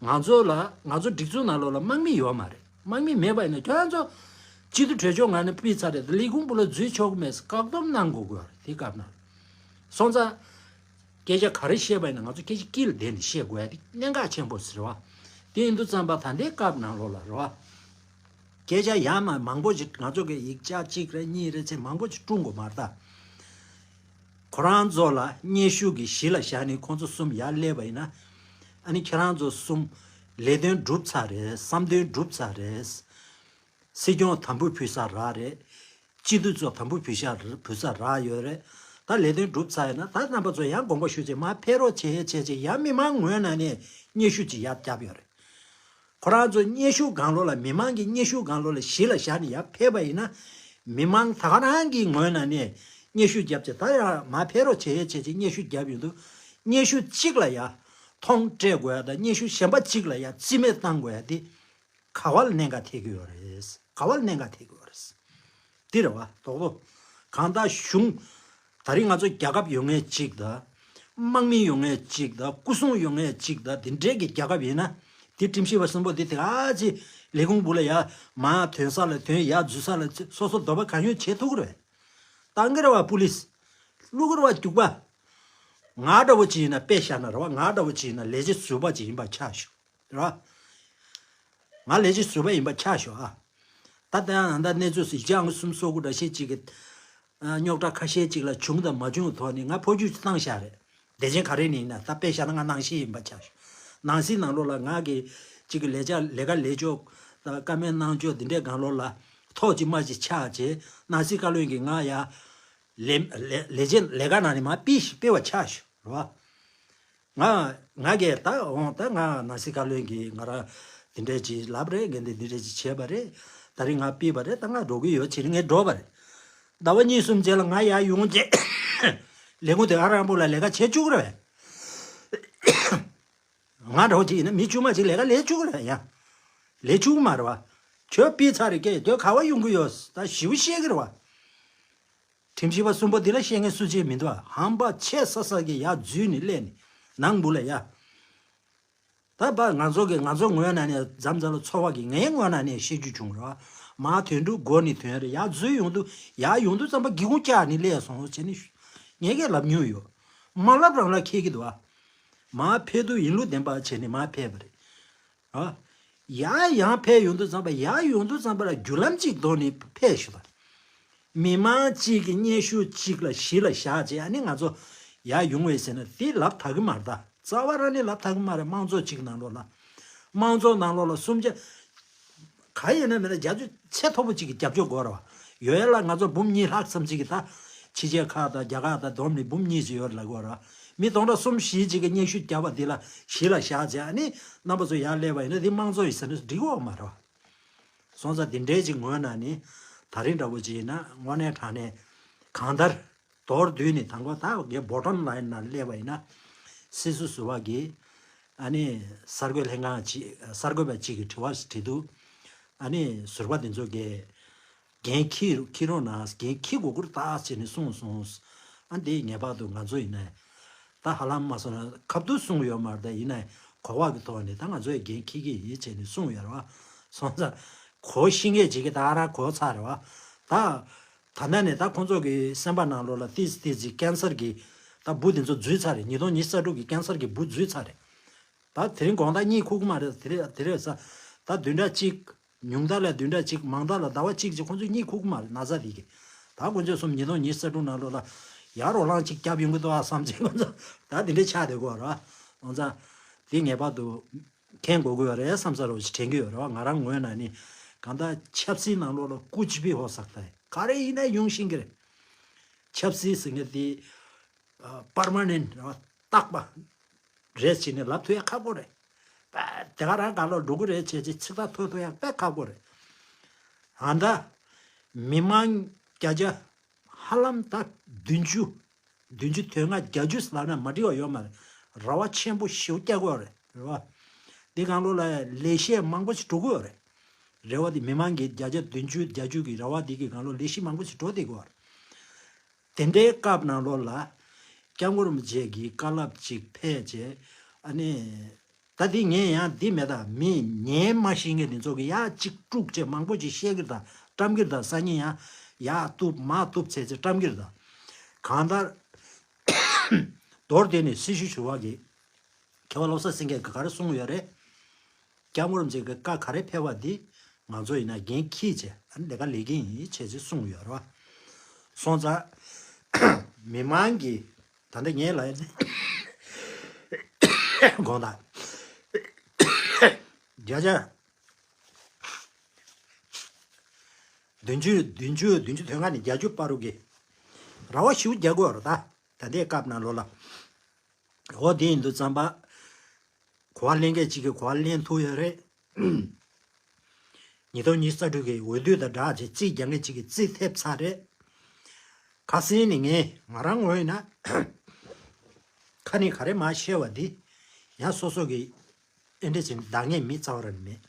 བ། ང་ཚོ་ལ་ང་ཚོ་སྒྲིག་འཛུགས་ནང་ལོགས་ལ་དམག་མི་ཡོད་མ་རེད། དམག་མི་མེད་པ་ཡིན་ན་ཁྱོད་རང་ཚོ་སྤྱི་འཐུས་གྲོས་ཆོད་ངང་ནས་ཕུལ་ཚར་རེད། ལས་ཁུངས་སྤོ་ལོ་འཛུལ་ཆོག་གི་མེད་ཟེར་བཀག་སྡོམ་གནང་དགོས་དགོས་རེད། དེའི་སྐབས་ནང་སོང་ཙང་། སྐད་ཆ་ག་རེ་བཤད་པ་ཡིན་ན་ང་ཚོ་སྐད་ཆ་དཀྱིལ་ལ་བསྡད་ནས་བཤད་དགོས་ཡ་དེ་གནད་འགག་ཆེན་པོ་ཟེར་བ། དེ་ཡིན་དུས་ཙམ་པ་ད་ལྟའི་སྐབས་ནང་ལོགས་ལ་རེད་བ། སྐད་ཆ་ཡར་མར་མང་པོ་ཞིག་ང་ཚོ་གི་ཡིག་ཆ་གཅིག་རེད་གཉིས་རེད་ཚེ་མང་པོ་ཞིག་སྤྲུང་དགོས་མ་རེད་ད། ཁོ་རང་ཚོ་ལ་སྙན་ཞུ་གི་གཞི་ལ་བཞག་ནས་ཁོང་ཚོ་གསུམ་ཡར་སླེབས་པ་ཡིན་ན། ཨ་ནི་ཁྱེད་རང་ཚོ་གསུམ་ལས་དོན་འགྲུབ་ཚར་རེད། བསམ་དོན་འགྲུབ་ཚར་རེད། སྲིད་སྐྱོང་དམ་འབུལ་ཕུལ་ས་རག་རེད། སྤྱི་འཐུས་ཚོ་དམ་འབུལ་ཕུལ་ས་ཕུལ་ས་རག་ཡོད་རེད། ད་ལས་དོན་འགྲུབ་ཚར་ཡོད་ན་ད་རྣམ་པ་ཚོ་ཡང་དགོངས་པ་ཞུ་ཚེ་མར་ཕེབས་རོགས་བྱེད་བྱེད་བྱེད་ཡང་མི་མང་ངོས་ནང་ནས་སྙན་ཞུ་ཅིག་ཡར་བརྒྱབ་ཡོད་རེད། ཁོ་རང་ཚོ་སྙན་ཞུ་སྒང་ལོགས་ལ་མི་མང་གི་སྙན་ཞུ་སྒང་ལོགས་ལ་གཞི་ལ་བཞག་ནས་ཡར་ཕེབས་པ་ཡིན་ན། མི་མང་ད་ག་རང་གི་ངོས་ནང་ནས་སྙན་ཞུ་བརྒྱབ་ཚེ་ད་ཡང་མར་ཕེབས་རོགས་བྱེད་བྱེད་བྱེད་སྙན་ཞུ་བརྒྱབ་ཡོད་འདུག་སྙན་ཞུ་གཅིག་ལ་ཡ། མཐོང་སྤྲད་དགོས་ཡ་དང་སྙན་ཞུ་གཞན་པ་གཅིག་ལ་ཡ་རྩིས་མེད་བཏང་དགོས་ཡ་དེ་ག་བ་ལ་གནད་འགག་ཐེབས་ཀྱི་ཡོད་རེད། ག་བ་ལ་གནད་འགག་ཐེབས་ཀྱི་ཡོད་རེད། འདི་རེད་བ། རྡོག་རྡོག་གང་ལྟར་གཞུང་། ད་རིང་ང་ཚོ་རྒྱལ་ཁབ་ཡོད་མཁན་གཅིག་དང་། དམག་མི་ཡོད་མཁན་གཅིག་དང་། སྐུ་སྲུང་ཡོད་མཁན་གཅིག་དང་། འདི་འདྲའི་གི་རྒྱལ་ཁབ་ཡིན་ན། དེ་ཁྲིམས་ཞིབ་པ་གསུམ་པོ་དེ་དེ་ག་ཅི་ལས་ཁུངས་སྦུག་ལ་ཡ་མར་ཐོན་ས་ལ་ཐོན། ཡར་འཛུལ་ས་ལ་འཛུལ། སོ་སོ་འདོད་པ་གང་ཡོད་བྱེད་ཐུབ་ཀྱི་རེད། བཏང་གི་རེད་བ་པུ་ལིས། བླུག་གི་རེད་བ་རྒྱུག་པ། ང་འདྲ་བོ་ཅིག་ཡིན་ན་དཔེ་བཞག་ན་རེད་བ། ང་འདྲ་བོ་ཅིག་ཡིན་ན་ལས་བྱེད་ཟུར་པ་ཅིག་ཡིན་པ་ཆ་བཞག་རེད་བ། ང་ལས་བྱེད་ཟུར་པ་ཡིན་པ་ཆ་བཞག་ཨ། ད་ལྟ་ཡང་ད་གནས་ཚུལ་སུ་ཡིག་ཆ་ཨང་གསུམ་སོ་དགུ་འདྲ་ཞིག་ཅིག་གི། ཨ། རྙོག་དྲ་ཁ་ཤས་ཅིག་ལ་བྱུང་དང་མ་བྱུང་ཐོག་ནས་ང་འཕོ་འགྱུར་བཏང་བཞག་རེད། བདེ་ཆེན་ག་རེ་ནས་ཡིན་ན་ད་དཔེ་བཞག་ན་ང་ནང་ཤེས་ཡིན་པ་ཆ་བཞག་ནང་སྲིད་ནང་ལོགས་ལ་ང་གི་ཅིག་གི་ལས་བྱ་ལས་ཀ་ལས་ཕྱོགས་དང་བཀའ་མོལ་གནང་ཕྱོགས་འདི་འདྲའི་སྒང་ལོགས་ལ་ཐོག་ཅིག་མ་ཅིག་ཆགས་རྗེས་ནང་སྲིད་བཀའ་བློན་གྱིས་ང་ཡ་ལས་ལས་ལས་བྱེད་ལས་ཀ་ནང་ནས་མར་ཕུད་ཤིག་ཕུད་པ་ཆགས་ཤིག་རེད་བ། ང་ང་གིས་ད་འོང་ད་ང་ནང་སྲིད་བཀའ་བློན་གྱིས་ང་རང་འདི་འདྲས་ཅིག་ལབ་རེད། འགན་འདི་འདི་འདྲས་ཅིག་བྱས་པ་རེད། ད་རིང་ང་ཕུད་པ་རེད། ད་ང་འགྲོ་གི་ཡོད་བྱས་ནས་ངས་འགྲོ་བ་རེད། ཟླ་བ་གཉིས་གསུམ་རྗེས་ལ་ང་ཡར་ཡོང་རྗེས་ལས་ཁུངས་དེ་ག་རང་པོ་ལ་ལས་ཀ་བྱེད་བཅུག་རེད་བས། ང་འདྲ་བོ་ཅིག་ཡིན་ན་མི་བཅུ་མ་ཅིག་ལས་ཀ་ལས་བཅུག་རེད་ཡ། ལས་བཅུག་མ་རེད་བ། ཁྱོད་ཕུད་ཚར་རེད། སྐད་དོད་ག་བ་ཡོང་གི་ཡོད་ད་ཞིབ་བཤད་གི་རེད་བ། ཁྲིམས་ཞིབ་པ་གསུམ་པོ་འདི་ལ་བཤད་མཁན་སུ་གཅིག་མི་འདུག་ཨ། ཧམ་པ་ཆེ་ས་ས་གི་ཡར་འཛུལ་ནས་སླེབས་ནས་ནང་སྦུག་ལ་ཡ། ད་པ་ང་ཚོ་གི་ང་ཚོ་ངོས་ནས་ནས་འཛམ་འཛམ་ལ་ཚོར་བ་གི་ངའི་ངོས་ནས་ནས་བཤད་རྒྱུ་བྱུང་རེད་བ། མར་ཐོན་འགྲོ་སྒོ་ནས་ཐོན་རེད། ཡར་འཛུལ་ཡོང་དུས་ཡར་ཡོང་དུས་ཙམ་པ་སྒེའུ་ཁུང་བཀྱག་ནས་སླེབས་སོང་བྱས་ནས་ངས་ཀྱང་ལབ་མྱོང་ཡོད། མ་ལབ་རང་ལ་ཁེལ་གི་འདུག་ཨ། མར་ཕེབས་དུས་ཡིན་ལུགས་ལྡན་པ་བྱས་ནས་མར་ཕེབས་པ་རེད། ཨ། ཡར་ཡང་ཕེབས་ཡོང་དུས་ཙམ་པ་ཡར་ཡོང་དུས་ཙམ་པ་ལ་རྒྱུ་ལམ་གཅིག་གདོད་ནས་ཕེབས་ཤོག་དང་། མི་མང་གཅིག་གི་སྙན་ཞུ་གཅིག་ལ་གཞི་ལ་བཞག་བྱས་ཨ་ནི་ང་ཚོ་ཡར་ཡོང་བས་ཟེར་ན་དེ་ལབ་ཐག་གི་མ་རེད་ད། རྩ་བ་རང་ནས་ལབ་ཐག་གི་མ་རེད། དམངས་གཙོ་གཅིག་ནང་ལོགས་ལ། དམངས་གཙོ་ནང་ལོགས་ལ་གསུམ་ཆ། ག་ཡིན་ན་མིན་ན་རྒྱབ་སྐྱོར་ཚད་མཐོ་པོ་གཅིག་གི་རྒྱབ་སྐྱོར་དགོས་རེད་བ། ཡོད་ཡ་ལ་ང་ཚོ་འབུམ་གཉིས་ལྷག་ཙམ་གཅིག་གི་ད། ཕྱི་རྒྱལ་ཁག་དང་རྒྱ་གར་དང་བསྡོམས་ནས་འབུམ་གཉིས་ཙམ་ཡོད་རེད་ལབ་དགོས་རེད་བ། མི་སྟོང་ཕྲག་གསུམ་བཞི་གཅིག་གི་སྙན་ཞུ་བརྒྱབ་པ་འདི་ལ་གཞི་ལ་བཞག་བྱས་ཨ་ནི་རྣམ་པ་ཚོ་ཡར་སླེབས་པ་ཡིན་ན་འདི་དམངས་གཙོ་ཡིན་ཟེར་ན་འགྲིག་གི་ཡོད་མ་རེད་བ། སོང་ཙང་འདི་འདྲའི་ཅིག་ངོས་ནས་ནི་ད་རིང་འདྲ་བོ་ཅིག་ཡིན་ན་དངོས་གནས་དྲང་གནས་གང་ལྟར་མདོར་བསྡུས་ནས་དང་པོ་ད་ངའི་bottom line ནང་སླེབས་པ་ཡིན་ན་སྲིད་ཟུར་ཟུར་པ་གིས་ཨ་ནི་གསར་འགོད་ལྷན་ཁང་ཅིག་གསར་འགོད་པ་ཅིག་གིས་དྲི་བ་དྲིས་འདུག་ཨ་ནི་ཟུར་པ་འདི་ཚོ་གིས་འགན་འཁྱེར་འཁྱེར་རོགས་གནང་། འགན་འཁྱེར་དགོས་ཀྱི་རེད་ད་ཟེར་ནས་གསུངས་སོང་། ཨ་འདི་ངེས་པར་དུ་ང་ཚོ་ཡིན་ན་ད་ཧ་ལམ་མ་སོང་ན་ཁ་ཐུག་གསུངས་ཡོད་མ་རེད། ད་ཡིན་ན་གོ་བ་གི་ཐོག་ནས་ད་ང་ཚོས་འགན་འཁྱེར་གྱི་ཡིན་བྱས་ནས་གསུངས་ཡོད་རེད་བ། སོང་ཙང་གོ་ཤེས་མཁན་ཅིག་གིས་ད་རང་གོ་ཚར་རེད་བ། ད་ད་ལྟ་ནས་ད་ཁོང་ཚོ་གི་སེམས་པ་ནང་ལོགས་ལ་ཏིས་ཏིས་ཀྱི་ཀན་སར་གི་ད་འབུ་དེ་ཚོ་འཛུལ་ཚར་རེད། ཉིས་སྟོང་ཉི་ཤུ་རྩ་དྲུག་གི་ཀན་སར་གི་འབུ་འཛུལ་ཚར་རེད། ད་དེ་རིང་དགོང་དག་གཉིད་ཁུག་གི་མ་རེད། དེ་རེད་དེ་རེད་ས། ད་བདུན་ཕྲག་གཅིག་ཉུང་མཐའ་ལ་བདུན་ཕྲག་གཅིག་མང་མཐའ་ལ་ཟླ་བ་གཅིག་ཅིག་ཁོང་ཚོས་གཉིད་ཁུག་གི་མ་རེད། ན་ཚ་དེ་གི་ད་ཁོང་ཚོས་གསུམ་ཉིས་སྟོང་ཉི་ཤུ་རྩ་དྲུག་ནང་ལོགས་ལ་ཡར་རོ་ལངས་གཅིག་བརྒྱབ་ཡོང་གི་འདུག་ཨ་བསམ་ཚེ་ཁོང་ཚོ་ད་དེ་འདྲའི་ཆགས་བསྡད་ཀྱི་ཡོད་རེད་བ། ཁོང་ཚོ་དེ་ངེས་པར་དུ་མཁྱེན་དགོས་ཀྱི་ཡོད་རེད་བསམ་ས་རོ་ཞིག་དྲན་གྱི་ཡོད་རེད་བ། ང་རང་ངོས་ནས་ནི་གང་ལྟར་ཆབ་སྲིད་ནང་ལོགས་ལ་ཀུ་ཅི་ཕི་ཧོ་སག་ཏ་ག་རེ་ཡིན་ན་ཡོང་ཤེས་ཀྱི་རེད། ཆབ་སྲིད་ཟེར་མཁན་དེ་པར་མ་ནེན་རེད་བ། རྟག་པ་རེད་ཟེར་ནས་ལབ་ཐུབ་ཡ་ཁག་པོ་རེད། དེ་ག་རང་ག་ལོ་འགྲོ་གི་རེད་བྱས་ཚེ་ཚིག་ཐག་ཐོན་ཐུབ་ཡ་དཔེ་ཁག་པོ་རེད། ཨ་ད་མི་མང་བརྒྱ་ཆ་ཧ་ལམ་ད་བདུན་ཅུ་བདུན་ཅུ་དོན་ལྔ་བརྒྱད་ཅུ་ལབ་ན་མ་འགྲིག་པ་ཡོད་མ་རེད། རེ་བ་ཆེན་པོ་ཞེ་པོ་རྒྱག་གི་ཡོད་རེད། རེད་བ། འདི་གང་ལོ་ལ་ལས་བྱེད་མང་པོ་ཞིག་འགྲོ་གི་ཡོད་རེད། རེ་བ་འདི་མི་མང་གི་བརྒྱ་ཆ་བདུན་ཅུ་བརྒྱད་ཅུ་གི་རེ་བ་འདི་གི་གང་ལོ་ལས་གཞི་མང་པོ་ཞིག་འགྲོ་བསྡད་ཀྱི་ཡོད་རེད། དེ་འདྲའི་སྐབས་ནང་ལོགས་ལ་སྐྱབས་མགོན་རིན་པོ་ཆེ་གིས་བཀའ་སློབ་ཅིག་ཕེབས་རྗེས་ཨ་ནི་ད་འདི་ངས་ཡང་འདི་མེད་ད་མི་ཉན་མ་ཤེས་མཁན་དེ་ཚོ་གིས་ཡ་གཅིག་དཀྲུག་བྱས་མང་པོ་ཅིག་བཤད་ཀྱི་རེད་ད། བཀྲམ་གྱི་རེད་ད། སང་ཉིན་ཡང་ཡ་གཏུབ་མ་གཏུབ་བྱས་ཚེ་བཀྲམ་གྱི་རེད་ད། གང་ལྟར་མདོར་བསྡུས་ནས་སྲི་ཞུ་ཞུ་བ་གིས་མཁས་པ་བློ་བཟང་སེང་གེས་ག་རེ་གསུངས་ཡོད་རེད། སྐྱབས་མགོན་རིན་པོ་ཆེ་གི་བཀའ་ག་རེ་ཕེབས་པ་འདི་ང་ཚོ་ཡིན་ན་འགན་འཁྱེར་བྱས་ཨ་ནི་ལས་ཀ་ལས་ཀྱི་ཡིན་བྱས་ཚེ་གསུངས་ཡོད་རེད་བ། སོང་ཙང་མི་མང་གིས་ད་ལྟ་ངས་ལབ་ཡ་ནི་དགོངས་དག་བརྒྱ་ཆ་བདུན་ཅུ་བདུན་ཅུ་བདུན་ཅུ་དོན་ལྔ་ནས་བརྒྱད་ཅུ་བར་དུ་གི་རེ་བ་ཞེ་པོ་རྒྱག་གི་ཡོད་རེད་ད། ད་ལྟའི་སྐབས་ནང་ལོགས་ལ། འོ་དེ་ཡིན་དུས་ཙམ་པ། གོ་བ་ལེན་མཁན་གཅིག་གིས་གོ་བ་ལེན་ཐུབ་ཡོད་རེད། ཉིས་སྟོང་ཉི་ཤུ་རྩ་དྲུག་གི་འོས་བསྡུ་དང་སྦྲགས་བྱས་རྩིས་རྒྱག་མཁན་གཅིག་གིས་རྩིས་ཐེབས་ཚར་རེད། ཁ་སང་ནས་ངས་ང་རང་ངོས་ན་ཁ་ནས་ག་རེ་མར་བཤད་པ་འདི་ ཡང་སོ་སོ་གི་ཨེ་འདྲ་བྱས་ནས་འདང་ངེས་མི་རྩ་བ་རང་མེད།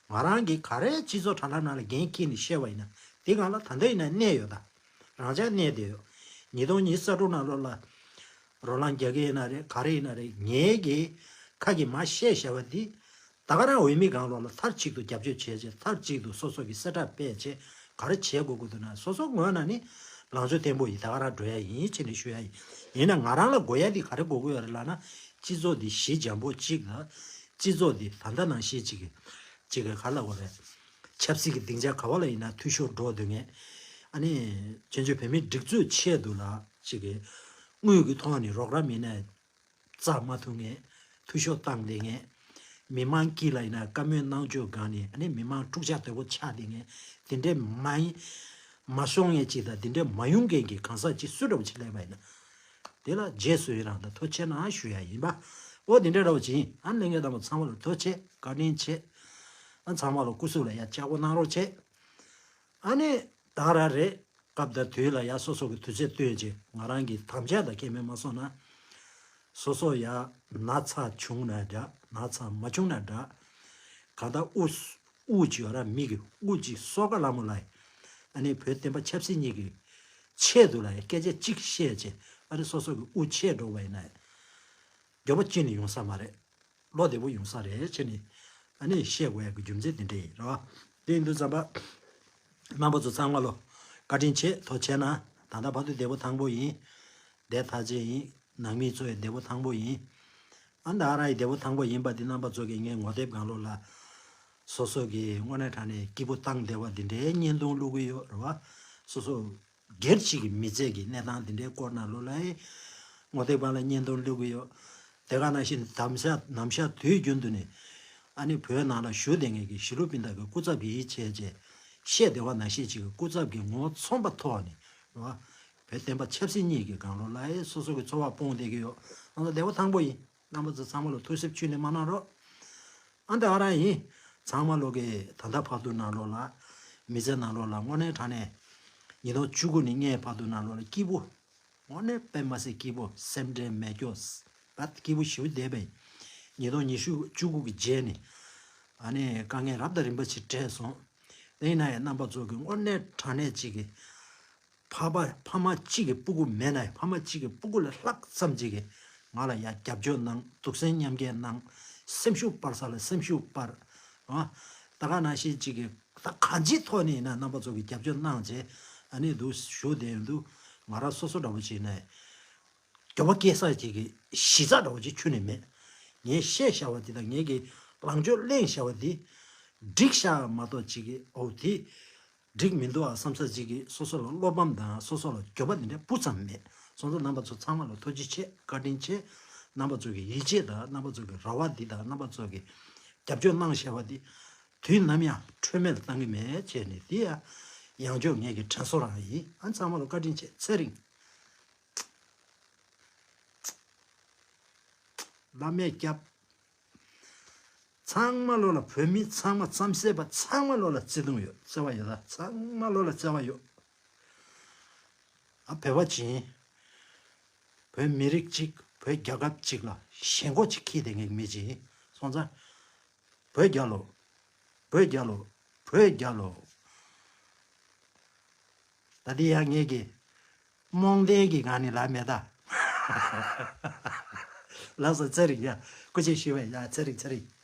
ང་རང་གིས་ག་རེ་སྤྱི་ཚོགས་དྲ་ལམ་ནང་ལ་འགན་འཁྱེར་ནས་བཤད་པ་ཡིན་ན་དེ་སྒང་ལ་ད་ལྟ་ཡིན་ན་གནས་ཡོད་ད། རང་ཅག་གནས་བསྡད་ཡོད། ཉིས་སྟོང་ཉི་ཤུ་རྩ་དྲུག་ནང་ལོགས་ལ་རོ་ལངས་རྒྱག་གི་ཡིན་ན་རེད། ག་རེ་ཡིན་ན་རེད། ངའི་གི་ཁ་གི་མ་བཤད་བཞག་པ་འདི་ད་ག་རང་འོས་མི་སྒང་ལོགས་ལ་མཐར་གཅིག་ཏུ་རྒྱབ་སྐྱོར་བྱས་བྱས། མཐར་གཅིག་ཏུ་སོ་སོ་གི་གསལ་བསྒྲགས་སྤེལ་བྱས། ག་རེ་བྱེད་དགོས་དགོས་འདུག་ན་སོ་སོ་ངོས་ནས་ནི་ལངས་ཕྱོགས་བརྟན་པོ་ཡིན། ད་ག་རང་འགྲོ་ཡ་ཡིན་ཅེས་ནས་ཞུ་ཡ་ཡིན། ཡིན་ན་ང་རང་ལ་དགོས་ཡ་འདི་ག་རེ་དགོས་ཀྱི་ཡོད་རེད་ལབ་ན། སྤྱི་ཚོགས་འདི་གཞི་འགྱངས་པོ་གཅིག་དང་། སྤྱི་ཚོགས་འདི་ད་ལྟ་ནང་བཞིན་གཅིག་གི་གཅིག་གི་ག་ལ་བ་རེད། ཆབ་སྲིད་ཀྱི་སྡིངས་ཆ་ག་བ་ལ་ཡིན་ན་འཐུས་ཤོར་འགྲོ་སྡོད་མཁན། ཨ་ནི་བཙན་བྱོལ་བོད་མིའི་སྒྲིག་འཛུགས་ཆེད་དུ་ལ་གཅིག་གི་དངུལ་གྱི་ཐོག་ནས་རོགས་རམ་ཡིན་ན་རྩ་མ་ཐུག་མཁན། འཐུས་ཤོར་བཏང་བསྡད་མཁན། མི་མང་དཀྱིལ་ལ་ཡིན་ན་བཀའ་མོལ་གནང་ཕྱོགས་སྒང་ནས་ཨ་ནི་མི་མང་འཁྲུག་ཆ་དོད་པོ་ཆགས་བསྡད་མཁན། དེ་འདྲའི་མ་ཡིན་མ་ཤོང་མཁན་ཅིག་དང་། དེ་འདྲའི་མ་ཡོང་མཁན་གྱི་གང་ཟག་ཅིག་སུ་འདྲ་བོ་ཅིག་སླེབས་པ་ཡིན་ན། དེ་ལ་རྗེས་སུ་ཡི་རང་དང་ཐུགས་རྗེ་ཆེ་གནང་ཞུ་ཡ་ཡིན་པ། འོ་དེ་འདྲ་འདྲ་བོ་ཅིག་ཡིན། ཨ་ལྷན་རྒྱས་དང་པོ་ཚང་མ་ལ་ཐུགས་རྗེ་ཆེ། བཀའ་དྲིན་ཆེ། ཨ་ཚང་མ་ལ་སྐུ་གཟུགས་ལ་ཡ་ལྕགས་པོ་གནང་རོགས་བྱེད། ཨ་ནི་ད་ར་རེད། སྐབས་དང་དུས་ལ་ཡ་སོ་སོ་གི་དུས་ཚོད་བཏོན་བྱས་ང་རང་གི་དམ་བཅའ་དང་ཁྱད་མེད་མ་སོང་ན། སོ་སོ་ཡ་ན་ཚ་བྱུང་ན་འདྲ། ན་ཚ་མ་བྱུང་ན་འདྲ། ག་ད་དབུགས་དབུགས་ཅིག་ཡོད་ར། མི་གི་དབུགས་ཅིག་གསོག་ག་ལ་མོ་ལ། ཨ་ནི་བོད་བསྟན་པ་ཆབ་སྲིད་གཉིས་ཀྱི་ཆེད་དུ་ལ་ཡ་སྐད་ཆ་གཅིག་བཤད་བྱས། ཨ་ནི་སོ་སོ་གི་དབུགས་ཆད་འགྲོ་བ་ཡིན་ན། མགྱོགས་པོ་ཅི་ནས་ཡོང་ས་མ་རེད། བློ་བདེ་པོ་ཡོང་ས་རེད་ཅེས་ནས་ཨ་ནི་བཤད་དགོས་ཡ་གི་རྒྱུ་མཚན་དེ་འདྲ་ཡིན་རེད་བ། དེ་ཡིན་དུས་ཙམ་པ། རྣམ་པ་ཚོ་ཚང་མ་ལོ། བཀའ་དྲིན་ཆེ། ཐུགས་རྗེ་ཆེ་གནང་། ད་ལྟ་བར་དུ་བདེ་པོ་ཐང་པོ་ཡིན། བདེ་ཐག་ཆོད་ཡིན། ནང་མི་ཚོ་ཡི་བདེ་པོ་ཐང་པོ་ཡིན། ཨ་ད་ར་ཡི་བདེ་པོ་ཐང་པོ་ཡིན་པ་འདི་རྣམ་པ་ཚོ་གི་ངའི་ངོ་དེབ་སྒང་ལོགས་ལ། སོ་སོ་གི་དངོས་གནས་དྲང་གནས་སྐྱིད་པོ་བཏང་བསྡད་པ་འདི་འདྲའི་བརྙན་ཐུང་བླུག་གི་ཡོད་རེད་བ། སོ་སོ། སྒེར་གཅིག་གི་མི་ཚེ་གི་གནས་སྟངས་འདི་འདྲའི་སྐོར་ནང་ལོགས་ལ་ངོ་དེབ་སྒང་ལ་བརྙན་ཐུང་བླུག་གི་ཡོད། དེ་ག་ནང་བཞིན་དམ་བཞག་ནམ་ཞག་དུས་རྒྱུན་དུ་ནས་ཨ་ནི་བོད་ནང་ལ་བཞུགས་བསྡད་མཁན་གྱི་གཞིས་ལུས་སྤུན་ཟླ་གི་སྐུ་ཚབ་ཀྱི་ཡིད་ཆེས་བྱས་བཤད་བདེ་བ་ནང་བཞིན་གཅིག་གི་སྐུ་ཚབ་ཀྱི་ངོ་བོ་མཚོན་པ་ཐོག་ནས་རེད་བ། བོད་བསྟན་པ་ཆབ་སྲིད་གཉིས་ཀྱི་སྒང་ལོགས་ལ་སོ་སོ་གི་འཚོ་བ་སྤོང་བསྡད་ཀྱི་ཡོད། ང་ཚོ་བདེ་པོ་ཐང་པོ་ཡིན། རྣམ་པ་ཚོ་ཚང་མ་ལ་ཐུགས་སེམས་བཅུད་ནས་མ་གནང་རོགས། ཨ་འདི་ཨ་རང་ཡིན། ཚང་མ་ལོ་གི་ད་ལྟ་བར་དུ་ནང་ལོགས་ལ། མི་ཚེ་ནང་ལོགས་ལ་དངོས་གནས་དྲང་གནས། ཉིས་སྟོང་བཅུ་དགུ་ནས་ལྔའི་བར་དུ་ནང་ལོགས་ལ་སྐྱིད་པོ། དངོས་གནས་དཔེ་མ་སྲིད་སྐྱིད་པོ། སེམས་ཁྲལ་མེད་སྐྱོ། བ་སྐྱིད་པོ་ཞེ་པོ་བསྡད་པས། ཉིས་སྟོང་ཉི་ཤུ་བཅུ་དགུ་གི་རྗེས་ནས། ཨ་ནི་དཀའ་ངལ་རབ་དང་རིམ་པ་ཞིག་འཕྲད་སོང་། དེ་ཡིན་ན་ཡང་རྣམ་པ་ཚོ་གི་དངོས་གནས་དྲང་གནས་ཅིག་གི་ཕ་པ་ཕ་མ་གཅིག་གི་སྤུ་གུ་མེད་ན་ཡང་ཕ་མ་གཅིག་གི་སྤུ་གུ་ལས་ལྷག་ཙམ་ཅིག་གིས་ང་ལ་ཡང་རྒྱབ་སྐྱོར་གནང་། གདུང་སེམས་མཉམ་སྐྱེད་གནང་། སེམས་ཤུགས་སྤར་ས་ལ་སེམས་ཤུགས་སྤར། ཨ། ད་ག་ནང་བཞིན་ཅིག་གིས་ད་གང་ཅིའི་ཐོག་ནས་ཡིན་ན་རྣམ་པ་ཚོ་གིས་རྒྱབ་སྐྱོར་གནང་བྱས་ཨ་ནི་འདུག་བཞུགས་བསྡད་ཡོང་དུས་ང་རང་སོ་སོ་འདྲ་བོ་ཅིག་ཡིན་ན་ཡང་། འགྱོད་པ་སྐྱེ་ས་ཅིག་གི་གཞི་རྩ་འདྲ་བོ་ཅིག་ཁྱོན་ནས་མེད། ངས་བཤད་བཞག་པ་འདི་དང་ངས་ཀྱི་ལངས་ཕྱོགས་གླེང་བཞག་པ་འདི་འགྲིག་ཤག་མ་གཏོགས་ཅིག་གི་ཨོ་དེ་འགྲིག་མི་འདུག་ཨ་བསམ་ས་ཅིག་གི་སོ་སོ་ལ་བློ་ཕམ་དང་སོ་སོ་ལ་འགྱོད་པ་འདི་འདྲ་སྤུ་ཙམ་མེད། སོང་ཙང་རྣམ་པ་ཚོ་ཚང་མ་ལ་ཐུགས་རྗེ་ཆེ། བཀའ་དྲིན་ཆེ། རྣམ་པ་ཚོ་གི་ཡིད་ཆེས་དང་རྣམ་པ་ཚོ་གི་རེ་བ་འདི་དང་རྣམ་པ་ཚོ་གི་རྒྱབ་སྐྱོར་གནང་བཞག་པ་འདི་དུས་ནམ་ཡང་ཁྲོལ་མེད་ལ་བཏང་གི་མེད་བྱས་ནས་འདི་ཡང་ཡང་བསྐྱར་ངས་ཀྱི་དྲན་གསོ་རང་ཡིན། ཨ་ཚང་མ་ལ་བཀའ་དྲིན་ཆེ། ཚེ་རིང་། བླ་མས་སྐྱབས། ཚང་མ་ལོ་ལ་བོད་མི་ཚང་མ་རྩམ་ཟས་པ་ཚང་མ་ལོ་ལ་བརྩེ་དུང་ཡོད། བརྩེ་བ་ཡོད་ད། ཚང་མ་ལོ་ལ་བརྩེ་བ་ཡོད། ཨ་བོད་པ་ཅིག་ཡིན། བོད་མི་རིགས་གཅིག་བོད་རྒྱལ་ཁབ་གཅིག་ལ་ཞེན་ཁོག་ཅིག་འཁྱེར་བསྡད་མཁན་གྱི་མི་ཅིག་ཡིན། སོང་ཙང་། བོད་རྒྱལ་ལོ། བོད་རྒྱལ་ལོ། བོད་རྒྱལ་ལོ། ད་འདི་ཡང་ངེད་ཀྱི་རྨོངས་ལྡན་གྱི་ངང་ནས་ལབ་མེད་ད། ལགས་སོ། ཚེ་རིང་ཡ། སྐུ་མཁྱེན་ཞུ་བས་ཡ། ཚེ་རིང་། ཚེ་རིང་།